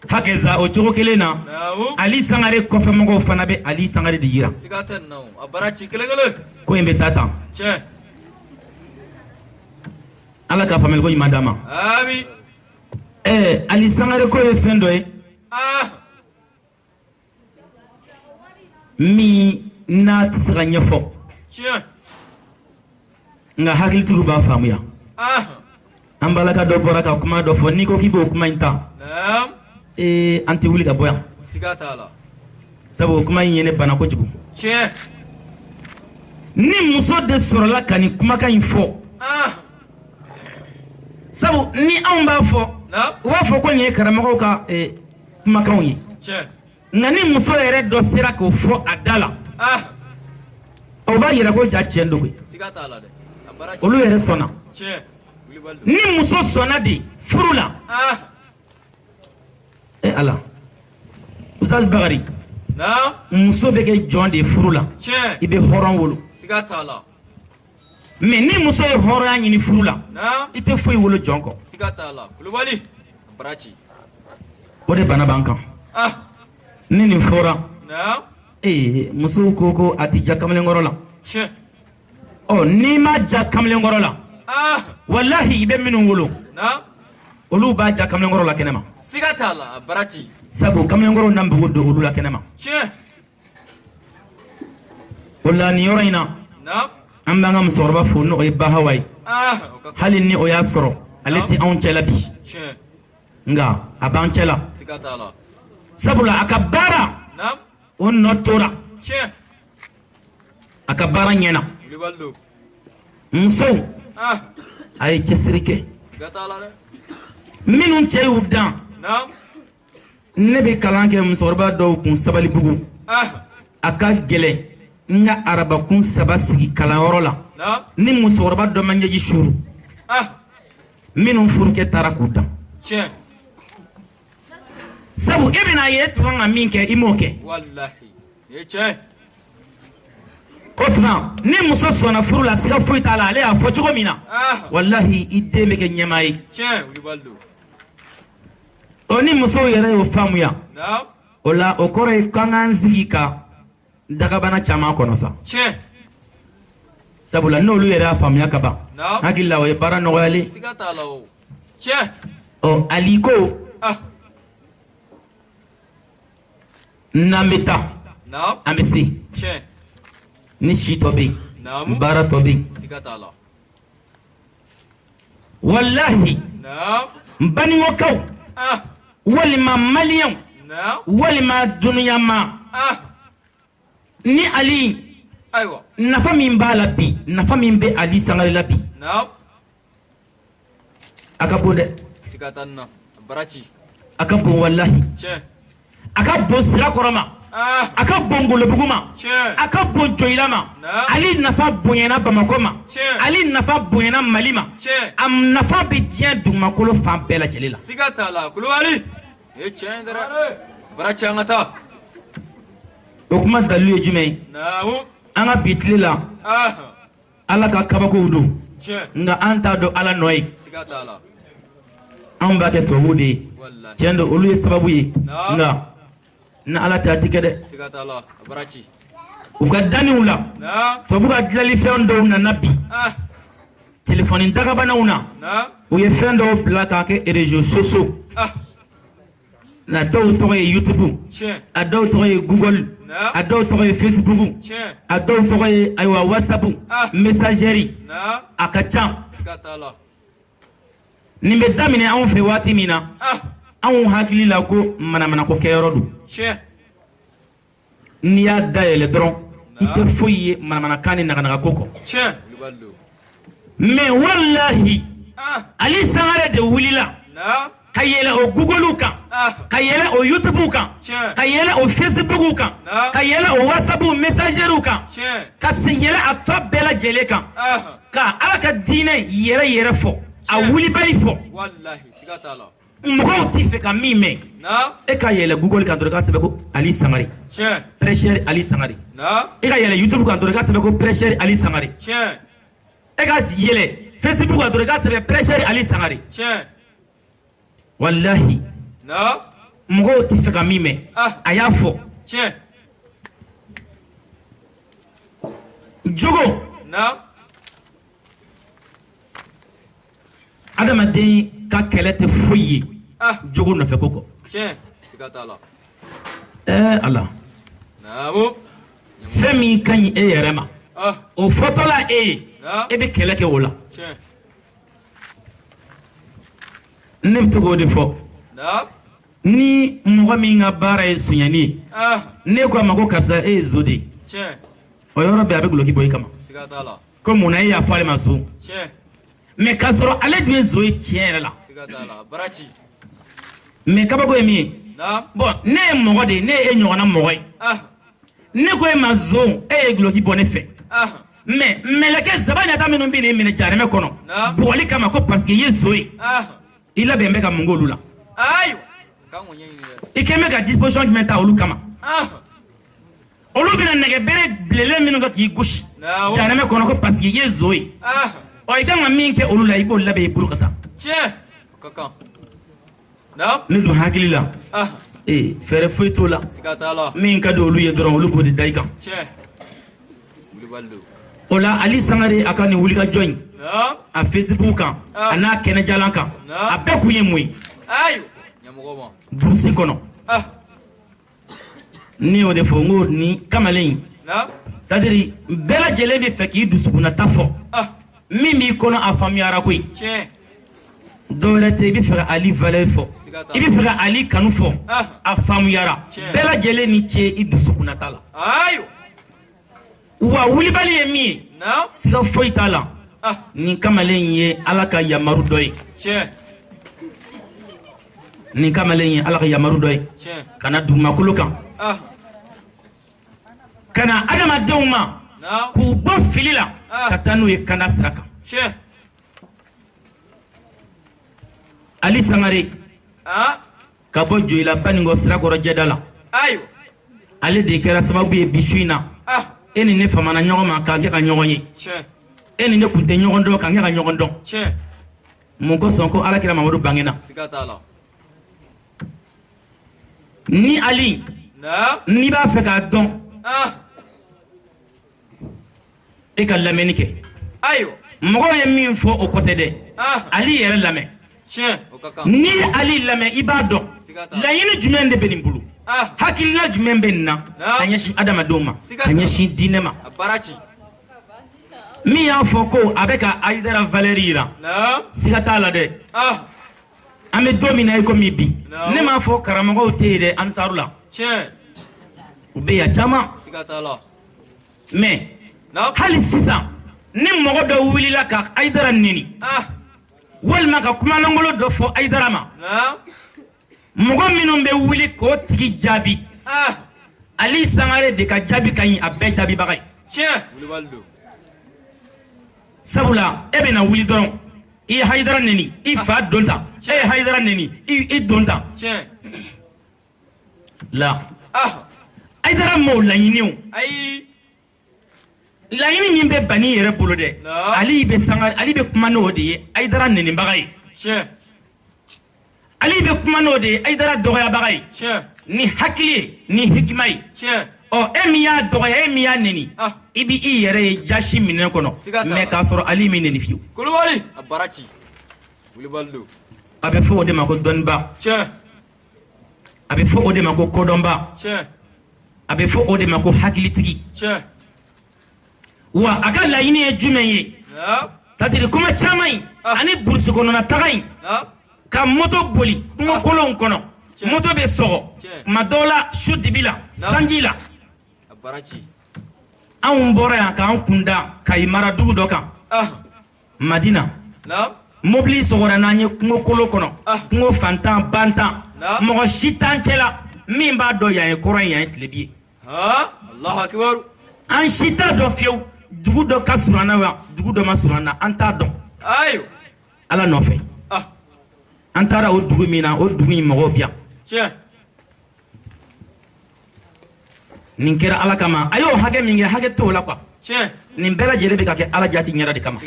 Hakɛza, o cogo kelen na, Ali Sangare kɔfɛmɔgɔw fana bɛ Ali Sangare de yira. Ko in bɛ taa tan. Ala ka faamuyali ko ɲuman d'an ma. Ɛɛ, Ali Sangare ko ye fɛn dɔ ye min n'a tɛ se ka ɲɛfɔ, nka hakilitigiw b'a faamuya. An balaka dɔ bɔra ka kuma dɔ fɔ, n'i ko k'i b'o kuma in ta, ee, an tɛ wuli ka bɔ yan, sabu o kuma in ye ne bana kojugu. Ni muso de sɔrɔla ka nin kumakan in fɔ, sabu ni anw b'a fɔ, u b'a fɔ ko nin ye karamɔgɔw ka kumakanw ye, nka ni muso yɛrɛ dɔ sera k'o fɔ a da la, o b'a yira ko ja tiɲɛ don koyi. Olu yɛrɛ sɔnna. Ni muso sɔnna de furu la, e Ala, Usaz Bakari, muso bɛ kɛ jɔn de ye furu la, i bɛ hɔrɔn wolo. Mais ni muso ye hɔrɔnya ɲini furu la, i tɛ foyi wolo jɔn kɔ. O de bana b'an kan. Ni nin fɔra, ee, musow ko ko a tɛ ja kamalenkɔrɔ la. Ɔ, n'i ma ja kamalenkɔrɔ la, walahi, i bɛ minnu wolo, olu b'a ja kamalenkɔrɔ la kɛnɛma, sabu kamalenkɔrɔw na npogo don olu la kɛnɛma. O la, nin yɔrɔ in na, an b'an ka musokɔrɔba fo, n'o ye Bahawa ye. Hali ni o y'a sɔrɔ ale tɛ anw cɛla bi, nka a b'an cɛla, sabula a ka baara, o nɔ tora, a ka baara ɲɛna. Musow, a ye cɛsiri kɛ. Minnu cɛ y'u dan, ne bɛ kalan kɛ musokɔrɔba dɔw kun Sabalibugu. A ka gɛlɛn n ka arabakun saba sigi kalanyɔrɔ la ni musokɔrɔba dɔ ma ɲɛji suuru, minnu furukɛ taara k'u dan, sabu e bɛna ye e tun kan ka min kɛ, i m'o kɛ. O tuma ni muso sɔnna furu la, siga foyi t'a la, ale y'a fɔ cogo min na, walahi, i den bɛ kɛ ɲɛmaa ye. O ni musow yɛrɛ y'o faamuya, o la o kɔrɔ ye k'an k'an sigi ka dagabana caman kɔnɔ sa, sabula n'olu yɛrɛ y'a faamuya ka ban, hakili la o ye baara nɔgɔyalen. Ɔ, Ali ko n'an bɛ taa, an bɛ se ni si tɔ bɛ yen, baara tɔ bɛ yen. Walahi, n Banikɔkaw walima Maliyɛnw walima dunuyama, ni Ali nafa min b'a la bi, nafa min bɛ Ali Sangare la bi, a ka bon dɛ. A ka bon, walahi, a ka bon Sirakɔrɔ ma, a ka bon Golobugu ma, a ka bon Joyila ma. Ali nafa bonyana Bamakɔ ma, Ali nafa bonyana Mali ma, a nafa bɛ diɲɛ dugumakolo fan bɛɛ lajɛlen la. Siga t'a la, Kulubali, e tiɲɛ dɛ, bara ci, an ka taa. O kuma dalilu ye jumɛn ye? An ka bi tile la, Ala ka kabakow don, nka an t'a dɔn Ala nɔ ye. Anw b'a kɛ tubabuw de ye. Tiɲɛ don, olu ye sababu ye, nka ni Ala tɛ, a ti kɛ dɛ. U ka danniw la, tubabu ka dilalifɛn dɔw nana bi, telefɔni dagabanaw na, u ye fɛn dɔw bila k'a kɛ réseaux sociaux na. Dɔw tɔgɔ ye YouTube, a dɔw tɔgɔ ye Google, a dɔw tɔgɔ ye Facebook, a dɔw tɔgɔ ye, ayiwa, WhatsApp, messagerie, a ka ca. Nin bɛ daminɛ anw fɛ waati min na, anw hakili la ko manamanako kɛyɔrɔ don. N'i y'a dayɛlɛ dɔrɔn, i tɛ foyi ye manamanakan ni naganagako kɔ. Mais walahi, Ali Sangare de wulila ka yɛlɛ o Google kan, ka yɛlɛ o YouTube kan, ka yɛlɛ o Facebook kan, ka yɛlɛ o WhatsApp messagerie kan, ka se yɛlɛ a tɔ bɛɛ lajɛlen kan, ka Ala ka diinɛ yɛrɛ yɛrɛ fɔ, a wulibali fɔ. Mɔgɔw t'i fɛ ka min mɛn, e ka yɛlɛ Google kan dɔrɔn, i ka sɛbɛn ko Ali Sangare, prêcheur Ali Sangare. E ka yɛlɛ YouTube kan dɔrɔn, i ka sɛbɛn ko prêcheur Ali Sangare. E ka yɛlɛ Facebook kan dɔrɔn, i ka sɛbɛn prêcheur Ali Sangare. Walahi, mɔgɔw t'i fɛ ka min mɛn, a y'a fɔ. Jogo, adamaden ka kɛlɛ tɛ foyi ye jogo nɔfɛ ko kɔ. Ɛɛ Ala, fɛn min ka ɲi e yɛrɛ ma, o fɔtɔla e ye, e bɛ kɛlɛ kɛ o la. Ne bɛ to k'o de fɔ: ni mɔgɔ min ka baara ye sonyani ye, ne ko a ma ko karisa, e ye zo de ye, o yɔrɔ bɛɛ a bɛ guloki bɔ i kama ko mun na e y'a fɔ ale ma zo, mais k'a sɔrɔ ale dun ye zo ye tiɲɛ yɛrɛ la. Mais kabako ye min ye, bon, ne ye mɔgɔ de ye, ne ye e ɲɔgɔnna mɔgɔ ye, ne ko e ma zo, e ye guloki bɔ ne fɛ, mais mɛlɛkɛ zabaniyata minnu bɛ nin minɛ jahanɛmɛ kɔnɔ bugɔli kama ko parce que i ye zo ye, i labɛn bɛ ka mun k'olu la? I kɛn bɛ ka disposition jumɛn ta olu kama? Olu bɛna nɛgɛbere bilenlen minnu kɛ k'i gosi jahanɛmɛ kɔnɔ ko parce que i ye zo ye, ɔ, i kan ka min kɛ olu la, i b'o labɛn i bolo ka taa. Ne dun hakili la, ee, fɛɛrɛ foyi t'o la. Min ka di olu ye dɔrɔn, olu b'o de da i kan. O la, Ali Sangare, a ka nin wulikajɔ in a Facebook kan, a n'a kɛnɛjalan kan, a bɛɛ kun ye mun ye? Burusi kɔnɔ, ne y'o de fɔ n ko nin kamalen in, c'est à dire bɛɛ lajɛlen bɛ fɛ k'i dusukunnata fɔ, min b'i kɔnɔ, a faamuyara koyi. Dɔwɛrɛ tɛ, i bɛ fɛ ka Ali valeur fɔ, i bɛ fɛ ka Ali kanu fɔ, a faamuyara. Bɛɛ lajɛlen ni ce i dusukunnata la. Wa wulibali ye min ye, siga foyi t'a la, nin kamalen in ye Ala ka yamaru dɔ ye. Nin kamalen ye Ala ka yamaru dɔ ye ka na dugumakolo kan, ka na adamadenw ma k'u bɔ fili la ka taa n'u ye kanda sira kan. Ali Sangare ka bɔ Joyila Banikɔ Sirakɔrɔ jɛda la, ale de kɛra sababu ye bi su in na. E ni ne famana ɲɔgɔn ma k'an kɛ ka ɲɔgɔn ye. E ni ne kun tɛ ɲɔgɔn dɔn, k'an kɛ ka ɲɔgɔn dɔn. Mun kosɔn? Ko Alakira Mamadu bangena. Ni Ali, n'i b'a fɛ k'a dɔn, e ka lamɛnni kɛ. Mɔgɔw ye min fɔ, o ko tɛ dɛ. Ali yɛrɛ lamɛn. N'i ye Ali lamɛn, i b'a dɔn laɲini jumɛn de bɛ nin bolo, hakilina jumɛn bɛ nin na ka ɲɛsin adamadenw ma, ka ɲɛsin diinɛ ma. Min y'a fɔ ko a bɛ ka Ayidara valeur yira, siga t'a la dɛ. An bɛ don min na i komi bi, ne m'a fɔ karamɔgɔw tɛ yen dɛ. Ansaru la, u bɛ yan caman. Mais hali sisan, ni mɔgɔ dɔ wulila ka Ayidara neni walima ka kumalankolon dɔ fɔ Ayidara ma, mɔgɔ minnu bɛ wuli k'o tigi jaabi, Ali Sangare de ka jaabi ka ɲi a bɛɛ jaabibaga ye. Sabula e bɛna wuli dɔrɔn, i ye Hayidara neni, i fa don tan, e ye Hayidara neni, i don tan la. Hayidara m'o laɲini o laɲini min bɛ Bani yɛrɛ bolo dɛ. Ali bɛ sanga, Ali bɛ kuma n'o de ye Hayidara nenibaga ye. Ali bɛ kuma n'o de ye Hayidara dɔgɔyabaga ye, ni hakili ye, ni hikima ye. Ɔ, e min y'a dɔgɔya, e min y'a neni, i b'i i yɛrɛ ye jasi minɛn kɔnɔ, mais k'a sɔrɔ Ali m'i neni fiyewu. Kulubali, a baara ci. Wulibali don. A bɛ fɔ o de ma ko dɔnniba. A bɛ fɔ o de ma ko kodɔnba. A bɛ fɔ o de ma ko hakilitigi. Wa a ka laɲini ye jumɛn ye? C'est-à-dire kuma caman in ani burusi kɔnɔna taga in, ka moto boli kungo kolonw kɔnɔ, moto bɛ sɔgɔ tuma dɔw la, su dibi la, sanji la. Anw bɔra yan k'an kun da Kayi mara dugu dɔ kan, Madina. Mobili sɔgɔra n'an ye kungo kolon kɔnɔ, kungo fantan bantan. Mɔgɔ si t'an cɛla min b'a dɔn yan ye kɔrɔn ye, yan ye tilebi ye. An si t'a dɔn fiyewu dugu dɔ ka surun an na wa dugu dɔ ma surun an na, an t'a dɔn. Ala nɔfɛ, an taara o dugu min na, o dugu in mɔgɔw bi yan. Nin kɛra Ala kama. A y'o hakɛ min kɛ, hakɛ t'o la quoi. Nin bɛɛ lajɛlen bɛ ka kɛ Ala jati ɲɛda de kama.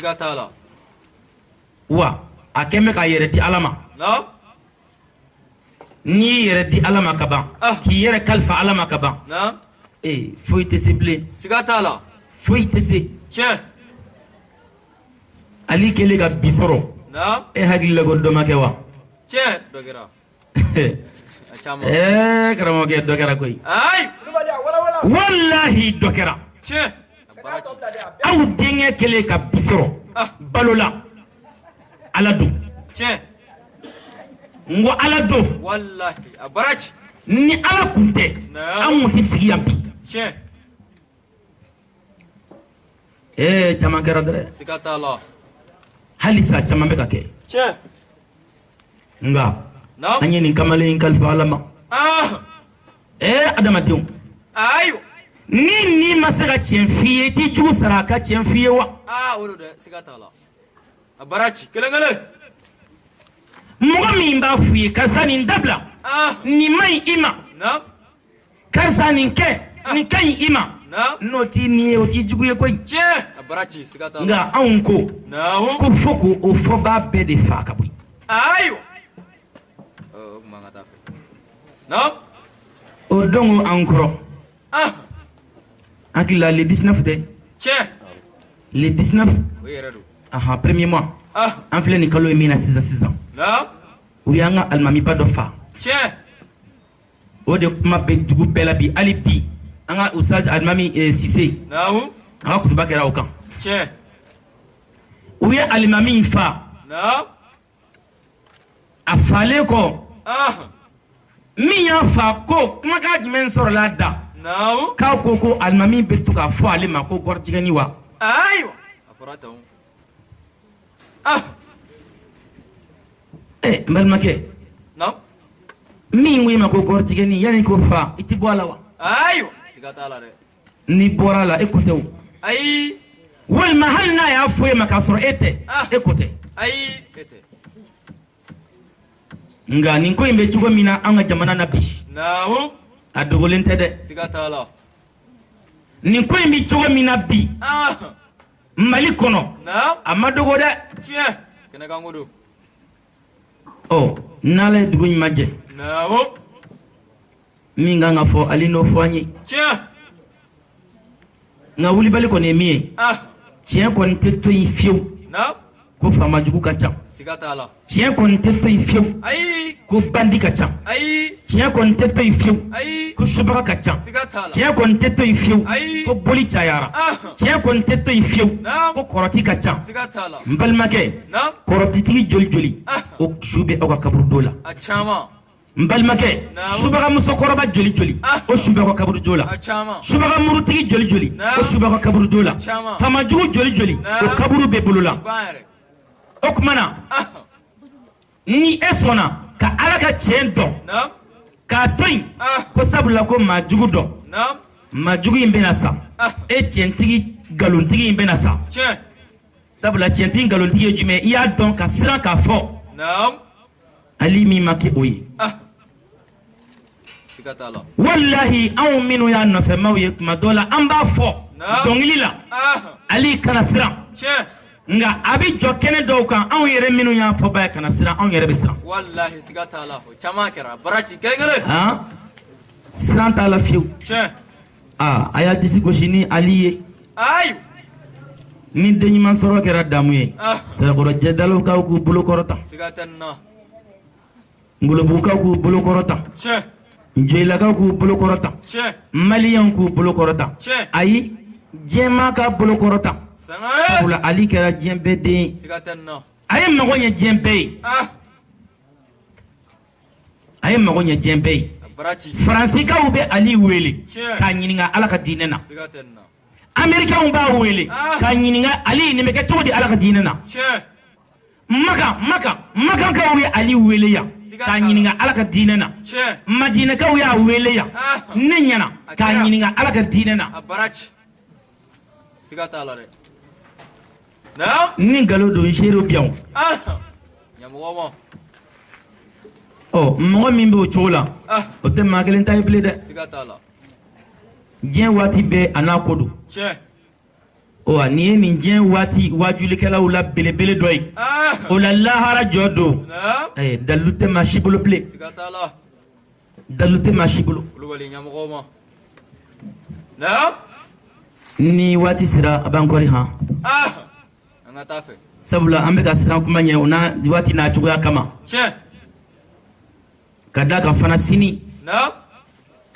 Wa a kɛn bɛ k'a yɛrɛ di Ala ma. N'i y'i yɛrɛ di Ala ma ka ban, k'i yɛrɛ kalifa Ala ma ka ban, ee, foyi tɛ se bilen. Siga t'a la. Foyi tɛ se. Ali kɛlen ka bi sɔrɔ, e hakili la ko dɔ ma kɛ wa? Tiɲɛ, dɔ kɛra. Ɛɛ, karamɔgɔkɛ, dɔ kɛra koyi. Walahi, dɔ kɛra. Aw denkɛ kɛlen ka bi sɔrɔ balo la, Ala don. N ko Ala don. Ni Ala kun tɛ, an kun tɛ sigi yan bi. Ee, caman kɛra dɛ. Halisa caman bɛ ka kɛ. Nka an ye nin kamalen in kalifa Ala ma. Ee, adamadenw, ni ni ma se ka tiɲɛ f'i ye, i t'i jugu sara a ka tiɲɛ f'i ye wa? Mɔgɔ min b'a f'i ye karisa nin dabila, nin man ɲi i ma, karisa nin kɛ, nin ka ɲi i ma, n'o t'i ni ye, o t'i jugu ye koyi. Nka anw ko ko fo k'o fɔbaa bɛɛ de faa ka bɔ yen. O don an kɔrɔ hakili la, le 19 tɛ, le 19, ahan, premier mois, an filɛ nin kalo ye min na sisan sisan, u y'an ka alimamiba dɔ fa. O de kuma bɛ dugu bɛɛ la bi. Hali bi, an ka ustaz alimami Sise, a ka kutuba kɛra o kan. U ye alimami in fa. A falen kɔ, min y'a fa ko kumakan jumɛn sɔrɔla a da k'a ko ko alimami bɛ to k'a fɔ ale ma ko gɔrɔjigɛni wa? Ɛ, n balimakɛ, min ko i ma ko gɔrɔjigɛni, yanni k'o fa, i tɛ bɔ a la wa? N'i bɔra a la, e ko tɛ o. Ayi. Walima hali n'a y'a fɔ e ma k'a sɔrɔ e tɛ, e ko tɛ. Ayi, e tɛ. Nka nin ko in bɛ cogo min na an ka jamana na bi, a dogolen tɛ dɛ. Siga t'a la. Nin ko in bɛ cogo min na bi Mali kɔnɔ, a ma dogo dɛ. Ɔ, n'Ala ye dugu ɲuman jɛ, min kan ka fɔ, Ali n'o fɔ an ye. Nka wulibali kɔni ye min ye, tiɲɛ kɔni tɛ to yen fiyewu ko faama jugu ka ca. Tiɲɛ kɔni tɛ to yen fiyewu ko bandi ka ca. Tiɲɛ kɔni tɛ to yen fiyewu ko subaga ka ca. Tiɲɛ kɔni tɛ to yen fiyewu ko boli cayara. Tiɲɛ kɔni tɛ to yen fiyewu ko kɔrɔti ka ca. N balimakɛ, kɔrɔtitigi joli joli o su bɛ aw ka kaburudo la? N balimakɛ, subaga musokɔrɔba joli joli o su bɛ aw ka kaburudo la? Subaga murutigi joli joli o su bɛ aw ka kaburudo la? Faamajugu joli joli o kaburu bɛ bolo la? O tuma na, ni e sɔnna ka Ala ka tiɲɛ dɔn k'a to yen, ko sabula ko maa jugu dɔn, maa jugu in bɛna sa, e tiɲɛtigi nkalontigi in bɛna sa. Sabula tiɲɛtigi nkalontigi ye jumɛn? I y'a dɔn ka siran k'a fɔ. Ali min ma kɛ o ye, walahi, anw minnu y'a nɔfɛmaw ye, tuma dɔ la an b'a fɔ dɔnkili la, Ali kana siran. Nka a bɛ jɔ kɛnɛ dɔw kan, anw yɛrɛ minnu y'a fɔba ye kana siran, anw yɛrɛ bɛ siran. Walahi, siga t'a la, o caman kɛra baraji kelen kelen. Han, siran t'a la fiyewu. Aa, a y'a disi gosi ni Ali ye. Ayi. Ni den ɲuman sɔrɔ kɛra damu ye, Sirakɔrɔ Jɛdalakaw k'u bolo kɔrɔta. Siga tɛ nin na. Ngolobugukaw k'u bolo kɔrɔta. Joyilakaw k'u bolo kɔrɔta. Maliyɛnw k'u bolo kɔrɔta. Ayi, diɲɛmaa k'a bolo kɔrɔta, sabula Ali kɛra diɲɛ bɛɛ den ye. Siga tɛ nin na. A ye mago ɲɛ diɲɛ bɛɛ ye. A ye mago ɲɛ diɲɛ bɛɛ ye. Faransikaw bɛ Ali wele k'a ɲininka Ala ka diinɛ na. Amerikɛnw b'a wele k'a ɲininka, Ali, nin bɛ kɛ cogo di Ala ka diinɛ na? Maka, Maka, Makankaw ye Ali wele yan k'a ɲininka Ala ka diinɛ na. Madinɛkaw y'a wele yan ne ɲɛna k'a ɲininka Ala ka diinɛ na. Siga t'a la dɛ. Ni nkalon don, seerew bi yan. Ɔ, mɔgɔ min bɛ o cogo la, o tɛ maa kelen ta ye bilen dɛ. Diɲɛ waati bɛɛ a n'a ko don. Wa nin ye nin diɲɛ waati waajulikɛlaw la belebele dɔ ye. O la, lahara jɔ don, dalilu tɛ maa si bolo bilen, dalilu tɛ maa si bolo. Ni waati sera, a b'an kɔri han, sabula an bɛ ka siran kuma ɲɛ, o n'a waati n'a cogoya kama. Ka da kan fana, sini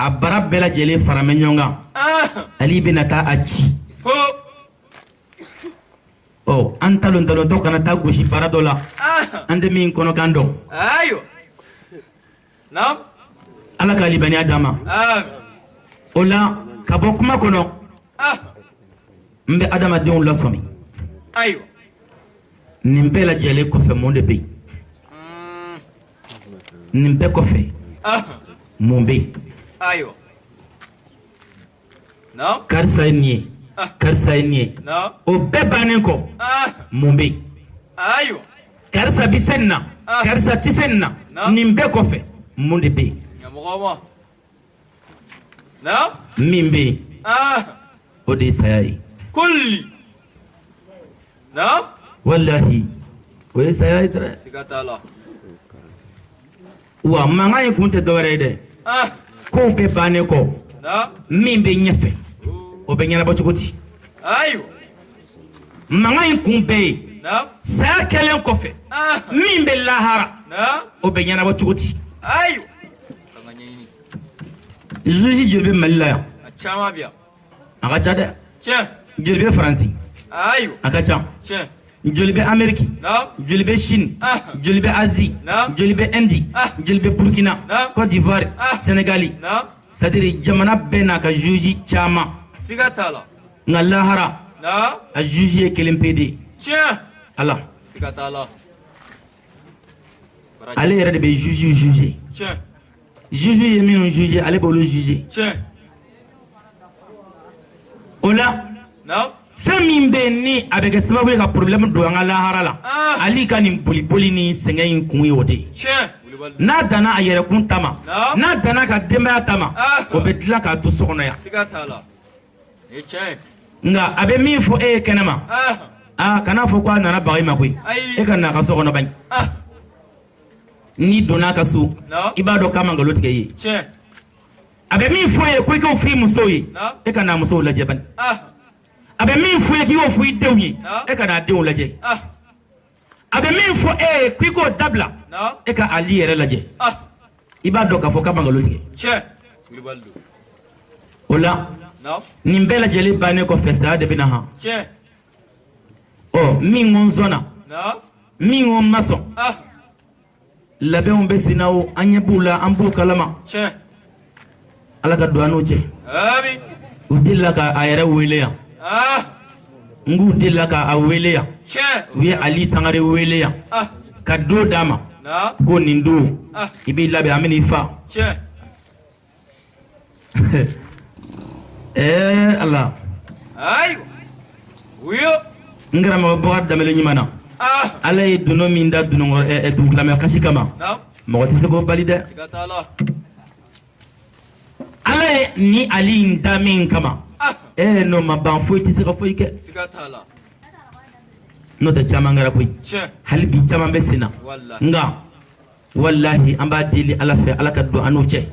a bara bɛɛ lajɛlen faramɛ ɲɔgɔn kan, Ali bɛna taa a ci. Ɔ, an talon talontɔ kana taa gosi bara dɔ la, an tɛ min kɔnɔkan dɔn. Ala ka limaniya d'an ma. O la, ka bɔ kuma kɔnɔ, n bɛ adamadenw lasɔmi. Nin bɛɛ lajɛlen kɔfɛ, mun de bɛ yen? Nin bɛɛ kɔfɛ, mun bɛ yen? Karisa ye nin ye, karisa ye nin ye, o bɛɛ bannen kɔ, mun bɛ yen? Karisa bɛ se nin na, karisa tɛ se nin na, nin bɛɛ kɔfɛ, mun de bɛ yen? Min bɛ yen, o de ye saya ye. Walahi, o ye saya ye dɛ. Wa mankan in kun tɛ dɔwɛrɛ ye dɛ. Kow bɛɛ bannen kɔ, min bɛ ɲɛfɛ, o bɛ ɲɛnabɔ cogo di? Mankan in kun bɛɛ ye saya kɛlen kɔfɛ, min bɛ lahara, o bɛ ɲɛnabɔ cogo di? Juge joli bɛ Mali la yan? A ka ca dɛ. Joli bɛ Faransi? A ka ca. Joli bɛ Ameriki? Joli bɛ Chine? Joli bɛ Asie? Joli bɛ Inde? Joli bɛ Burkina, Côte d'Ivoire, Sénégali? C'est à dire, jamana bɛɛ n'a ka juge caman. Siga t'a la. Nka lahara, a juge ye kelen pe de ye. Ala. Siga t'a la. Ale yɛrɛ de bɛ juge juger. Juge ye minnu juger, ale b'olu juger. O la, fɛn min bɛ yen ni a bɛ kɛ sababu ye ka problème don an ka lahara la, Ali ka nin boliboli ni sɛgɛn in kun ye o de ye. N'a danna a yɛrɛkun ta ma, n'a danna a ka denbaya ta ma, o bɛ dilan k'a to so kɔnɔ yan. Nka a bɛ min fɔ e ye kɛnɛma, aa, kana fɔ ko a nana baga i ma koyi. E ka na a ka so kɔnɔ bani. N'i donna a ka so, i b'a dɔn k'a ma nkalon tigɛ i ye. A bɛ min fɔ e ye ko i k'o fɔ i musow ye, e ka n'a musow lajɛ bani. A bɛ min fɔ i ye k'i k'o fɔ i denw ye, e ka n'a denw lajɛ. A bɛ min fɔ e ye k'i k'o dabila, e ka Ali yɛrɛ lajɛ, i b'a dɔn k'a fɔ k'a ma nkalon tigɛ. O la, nin bɛɛ lajɛlen bannen kɔfɛ, saya de bɛ na han. Ɔ, min ko n sɔnna, min ko n ma sɔn, labɛnw bɛ sen na o, an ɲɛ b'u la, an b'u kalama. Ala ka don an n'u cɛ. U delila ka a yɛrɛ wele yan. N k'u delila ka a wele yan. U ye Ali Sangare wele yan ka don d'a ma ko nin don, i b'i labɛn, an bɛn'i fa. Ɛɛ Ala, n karamɔgɔ Bɔkari Danbele ɲuman na, Ala ye dunun min da dununkɔrɔ dugulamɛ kasi kama, mɔgɔ tɛ se k'o bali dɛ. Ala ye ni Ali in da min kama, ee, n'o ma ban, foyi tɛ se ka foyi kɛ. N'o tɛ, caman kɛra koyi, hali bi caman bɛ sen na. Nka walahi, an b'a deli Ala fɛ, Ala ka don an n'o cɛ.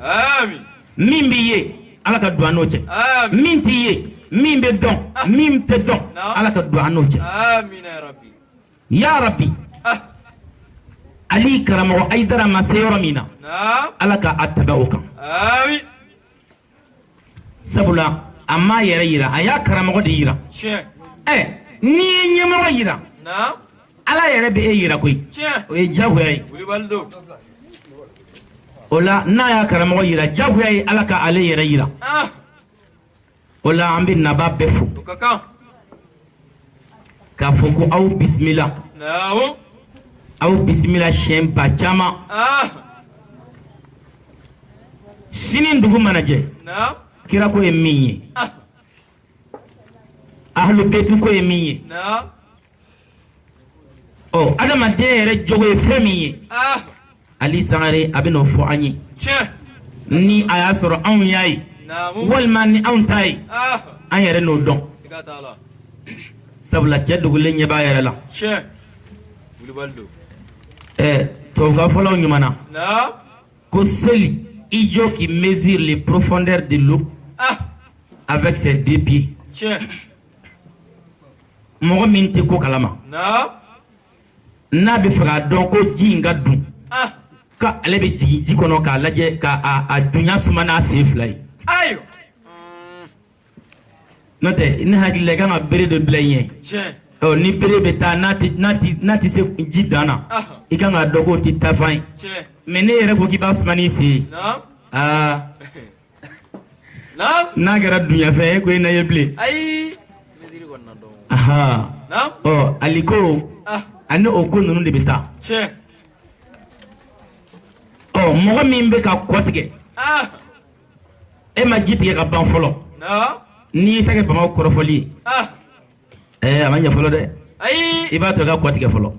Min b'i ye, Ala ka don an n'o cɛ. Min t'i ye, min bɛ dɔn, min tɛ dɔn, Ala ka don an n'o cɛ, ya Rabbi. Ali karamɔgɔ Ayidara ma se yɔrɔ min na, Ala ka a tɛmɛ o kan, sabula a m'a yɛrɛ yira, a y'a karamɔgɔ de yira. Ɛ, n'i ye ɲɛmɔgɔ yira, Ala yɛrɛ bɛ e yira koyi, o ye jagoya ye. O la, n'a y'a karamɔgɔ yira, jagoya ye Ala ka ale yɛrɛ yira. O la, an bɛ naba bɛɛ fo k'a fɔ ko aw bisimila, aw bisimila siɲɛ ba caman. Sini dugu mana jɛ, kirako ye min ye, ahlubeti ko ye min ye, ɔ, adamaden yɛrɛ jogo ye fɛn min ye, Ali Sangare a bɛ n'o fɔ an ye. Ni a y'a sɔrɔ anw y'a ye walima ni anw t'a ye, an yɛrɛ n'o dɔn, sabula cɛ dogolen ɲɛ b'a yɛrɛ la. Ɛ, tubabukan fɔlaw ɲuman na ko seul idiot qui mesure les profondeurs de l'eau avec ses deux pieds. Mɔgɔ min tɛ ko kalama, n'a bɛ fɛ k'a dɔn ko ji in ka dun, ko ale bɛ jigin ji kɔnɔ k'a lajɛ, ka a dunya suma n'a sen fila ye. N'o tɛ, ne hakili la, i kan ka bere dɔ bila i ɲɛ. Ɔ, ni bere bɛ taa, n'a tɛ se ji dan na, i kan k'a dɔn k'o tɛ taafan ye. Mais ne yɛrɛ ko k'i b'a suma n'i sen ye, aa, n'a kɛra dunyafɛn ye ko e na ye bilen. Ɔ, aliko ani o ko ninnu de bɛ taa. Ɔ, mɔgɔ min bɛ ka kɔ tigɛ, e ma ji tigɛ ka ban fɔlɔ, n'i y'i ta kɛ bamaw kɔrɔfɔli ye, ɛɛ, a ma ɲɛ fɔlɔ dɛ. I b'a to i ka kɔ tigɛ fɔlɔ.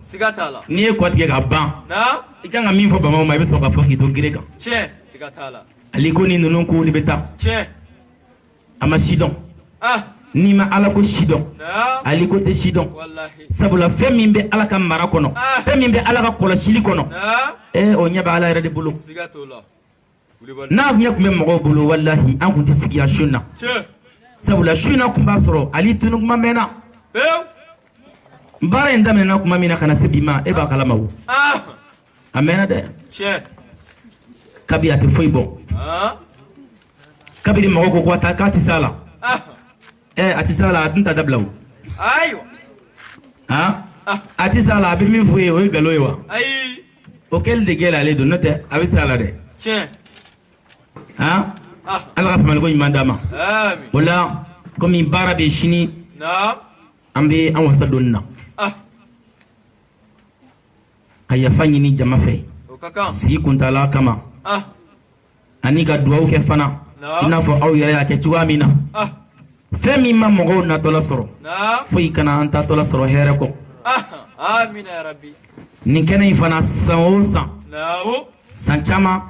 N'i ye kɔ tigɛ ka ban, i kan ka min fɔ bamaw ma, i bɛ sɔrɔ ka fɔ k'i to gere kan. Aliko ni ninnu kow de bɛ taa. A ma si dɔn. N'i ma Ala ko si dɔn, aliko tɛ si dɔn, sabula fɛn min bɛ Ala ka mara kɔnɔ, fɛn min bɛ Ala ka kɔlɔsili kɔnɔ, ee, o ɲɛ bɛ Ala yɛrɛ de bolo. N'a ɲɛ tun bɛ mɔgɔw bolo, walahi, an tun tɛ sigi yan su na, sabula su in na tun b'a sɔrɔ Ali tunu kuma mɛnna. Baara in daminɛna kuma min na ka na se bi ma, e b'a kalama o, a mɛnna dɛ. Kabi a tɛ foyi bɔ, kabini mɔgɔ ko ko k'a tɛ s'a la, ɛ, a tɛ s'a la, a tun ta dabila o. Han, a tɛ s'a la, a bɛ min f'u ye, o ye nkalon ye wa? O kɛli de gɛlɛyalen don, n'o tɛ a bɛ s'a la dɛ. Han, Ala ka faamuyaliko ɲuman d'a ma. O la, komi baara bɛ sini, an bɛ an wasa don nin na ka yafa ɲini jama fɛ sigi kuntaala kama, ani ka dugawu kɛ fana, i n'a fɔ aw yɛrɛ y'a kɛ cogoya min na. Fɛn min ma mɔgɔw natɔla sɔrɔ, foyi kana an taatɔla sɔrɔ hɛrɛ kɔ. Nin kɛnɛ in fana, san o san, san caman,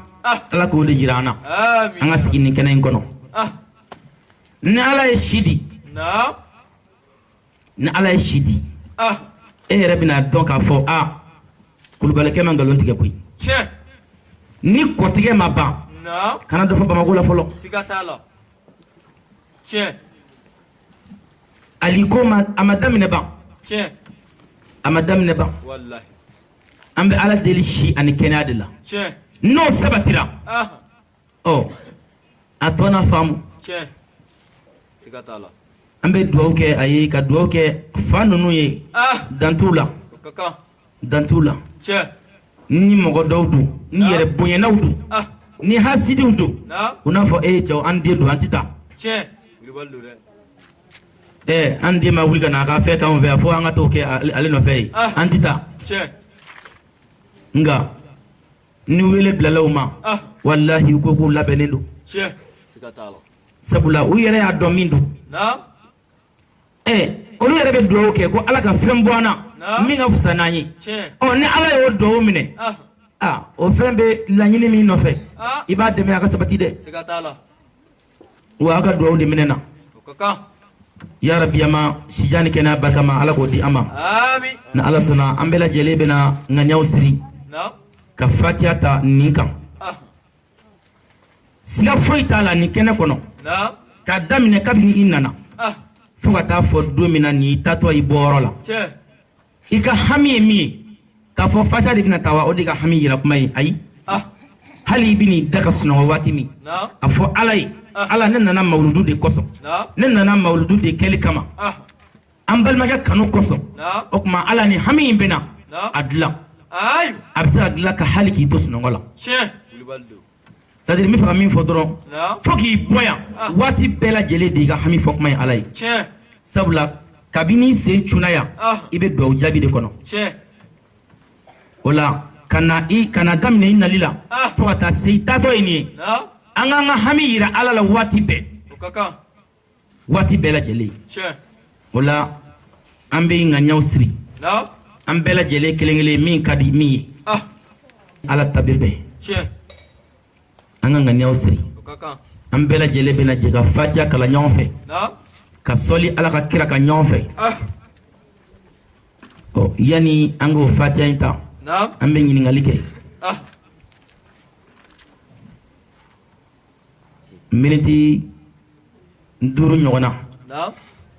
Ala k'o de jira an na, an ka sigi nin kɛnɛ in kɔnɔ. Ni Ala ye si di. Ni Ala ye si di, e yɛrɛ bɛna dɔn k'a fɔ a kulubalikɛ ma nkalon tigɛ koyi. Ni kɔtigɛ ma ban, kana dɔ fɔ Bamakɔ la fɔlɔ. Siga t'a la, tiɲɛ. Aliko ma, a ma daminɛ ban. A ma daminɛ ban. Walahi. An bɛ Ala deli si ani kɛnɛya de la. N'o sabatira, ɔ a tɔ na faamu. Tiɲɛ, siga t'a la. An bɛ dugawu kɛ a ye, ka dugawu kɛ fa ninnu ye. Dan t'u la. O ka kan. Dan t'u la. Ni mɔgɔ dɔw don, ni yɛrɛ bonyanaw don, ni hasidiw don, u n'a fɔ e cɛw, an den don, an tɛ taa. Tiɲɛ, wulibali don dɛ. Ɛ, an den ma wuli ka na a ka fɛn k'anw fɛ yan fo an ka t'o kɛ ale nɔfɛ ye, an tɛ taa. Nka ni wele bilala u ma, walahi, u ko k'u labɛnnen don. Tiɲɛ, siga t'a la. Sabula u yɛrɛ y'a dɔn min don. Ɛ, olu yɛrɛ bɛ dugawu kɛ ko Ala ka fɛn bɔ an na min ka fisa n'an ye. Ɔ, ni Ala y'o dugawu minɛ, aa, o fɛn bɛ laɲini min nɔfɛ, i b'a dɛmɛ a ka sabati dɛ. Siga t'a la. Wa a ka dugawu de minɛ na. O ka kan. Yarabi, a ma sijan ni kɛnɛya barikama, Ala k'o di an ma. Ami. Ni Ala sɔnna, an bɛɛ lajɛlen bɛna ŋaniyaw siri ka fatiya ta nin kan. Siga foyi t'a la, nin kɛnɛ kɔnɔ, k'a daminɛ kabini i nana fo ka taa fɔ don min na nin taatɔ i bɔyɔrɔ la, i ka hami ye min ye, k'a fɔ fatiya de bɛna taa wa, o de ka hami yira kuma ye. Ayi, hali i bɛn'i da ka sunɔgɔ waati min, a fɔ Ala ye: Ala, ne nana mawuludu de kosɔn, ne nana mawuludu de kɛli kama, an balimakɛ kanu kosɔn. O tuma Ala, ni hami in bɛna a dilan, a bɛ se ka dilan ka hali k'i to sunɔgɔ la. Tiɲɛ, wulibali don. C'est à dire, n bɛ fɛ ka min fɔ dɔrɔn, fo k'i bɔ yan, waati bɛɛ lajɛlen de i ka hami fɔ kuma ye Ala ye. Sabula kabini i sen cunna yan, i bɛ dugawu jaabi de kɔnɔ. O la, ka na i ka na daminɛ i nali la fo ka taa se i taatɔ ye nin ye, an k'an ka hami yira Ala la waati bɛɛ, O ka kan. waati bɛɛ lajɛlen. O la, an bɛ ŋaniyaw siri, an bɛɛ lajɛlen kelen kelen, min ka di min ye, Ala ta bɛ bɛn. An ka ŋaniyaw siri. O ka kan. An bɛɛ lajɛlen bɛna jɛ ka fatiya kalan ɲɔgɔn fɛ, ka sɔli Ala ka kira kan ɲɔgɔn fɛ. Ɔ, yanni an k'o fatiya in ta, an bɛ ɲininkali kɛ miniti 5 ɲɔgɔn na.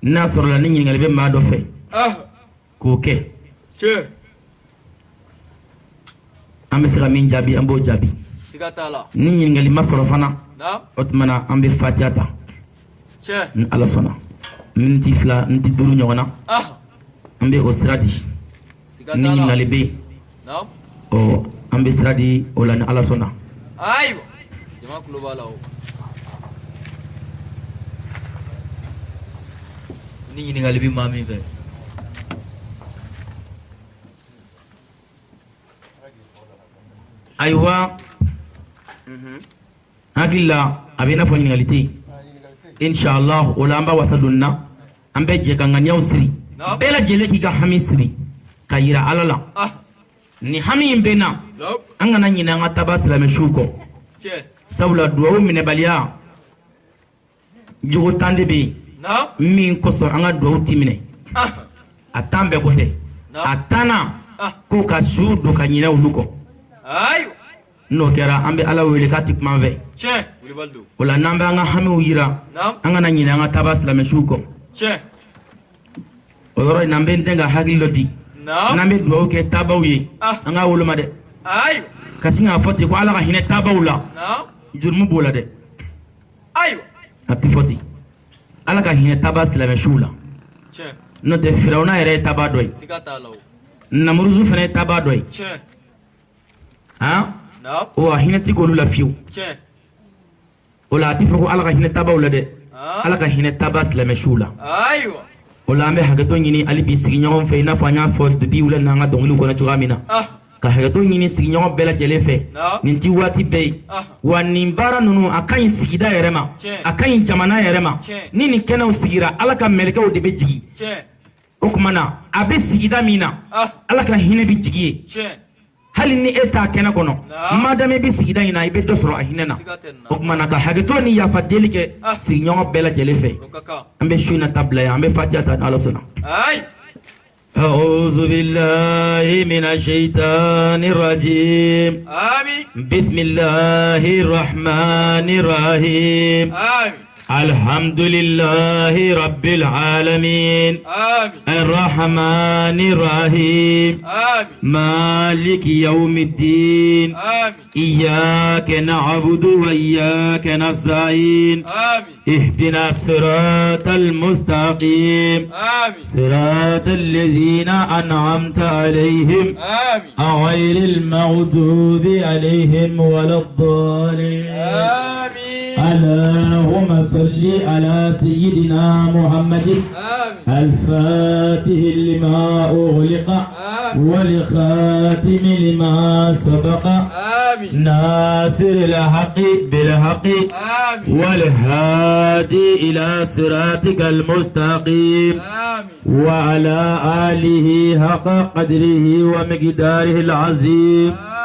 N'a sɔrɔla ni ɲininkali bɛ maa dɔ fɛ k'o kɛ, an bɛ se ka min jaabi, an b'o jaabi. Siga t'a la. Ni ɲininkali ma sɔrɔ fana, o tuma na an bɛ fatiya ta. Ni Ala sɔnna, miniti 2, miniti 5 ɲɔgɔn na, an bɛ o sira di. Ni ɲininkali bɛ yen, ɔ, an bɛ sira di o la, ni Ala sɔnna. Ayiwa, jama tulo b'a la. O ni ɲininkali bɛ maa min fɛ. Ayiwa, hakili la a bɛ i n'a fɔ ɲininkali tɛ yen, inshallah. O la, an b'a wasa don na, an bɛ jɛ ka ŋaniyaw siri, bɛɛ lajɛlen k'i ka hami siri ka yira Ala la. Ni hami in bɛ na, an kana ɲinɛ an ka taaba silamɛ suw kɔ, sabula duwawu minɛbaliya jogo 10 de bɛ yen min kosɔn an ka duwawu ti minɛ. A 10 bɛɛ ko tɛ, a 10nan ko ka su don ka ɲinɛ olu kɔ. N'o kɛra, an bɛ Ala wele k'a ti kuma an fɛ. O la, n'an bɛ an ka hamiw yira, an kana ɲinɛ an ka taaba silamɛ suw kɔ. O yɔrɔ in na, an bɛ n den ka hakili dɔ di. N'an bɛ dugawu kɛ taabaw ye, an k'a woloma dɛ. Ka sin k'a fɔ ten ko Ala ka hinɛ taabaw la, jurumu b'o la dɛ. A tɛ fɔ ten, Ala ka hinɛ taaba silamɛ suw la. N'o tɛ, Firawuna yɛrɛ ye taaba dɔ ye, Namuruzu fana ye taaba dɔ ye. Han, wa hinɛ ti k'olu la fiyewu. O la, a ti fɔ ko Ala ka hinɛ taabaw la dɛ, Ala ka hinɛ taaba silamɛ suw la. O la, an bɛ hakɛto ɲini hali bi sigiɲɔgɔn fɛ, i n'a fɔ an y'a fɔ depuis wula n'an ka dɔnkiliw kɔnɔ cogoya min na, ka hakɛto ɲini sigiɲɔgɔn bɛɛ lajɛlen fɛ. Nin ti waati bɛɛ ye wa. Nin baara ninnu, a ka ɲi sigida yɛrɛ ma, a ka ɲi jamana yɛrɛ ma. Ni nin kɛnɛw sigira, Ala ka mɛlɛkɛw de bɛ jigin. O tuma na, a bɛ sigida min na, Ala ka hinɛ bɛ jigin yen. Hali ni e t'a kɛnɛ kɔnɔ, madame i bɛ sigida in na, i bɛ dɔ sɔrɔ a hinɛ na. O tuma na, ka hakɛto ni yafa deli kɛ sigiɲɔgɔn bɛɛ lajɛlen fɛ. An bɛ su in na ta bila yan, an bɛ fatiya ta n'Ala sɔnna. أعوذ بالله من الشيطان الرجيم. آمين. بسم الله الرحمن الرحيم. آمين. الحمد لله رب العالمين. آمين. الرحمن الرحيم. آمين. مالك يوم الدين. آمين. إياك نعبد وإياك نستعين. آمين. اهدنا الصراط المستقيم. آمين. صراط الذين أنعمت عليهم. آمين. غير المغضوب عليهم ولا الضالين. آمين. اللهم صل على سيدنا محمد الفاتح لما أغلق والخاتم لما سبق. آمين. ناصر الحق بالحق. آمين. والهادي إلى صراطك المستقيم. آمين. وعلى آله حق قدره ومقداره العظيم.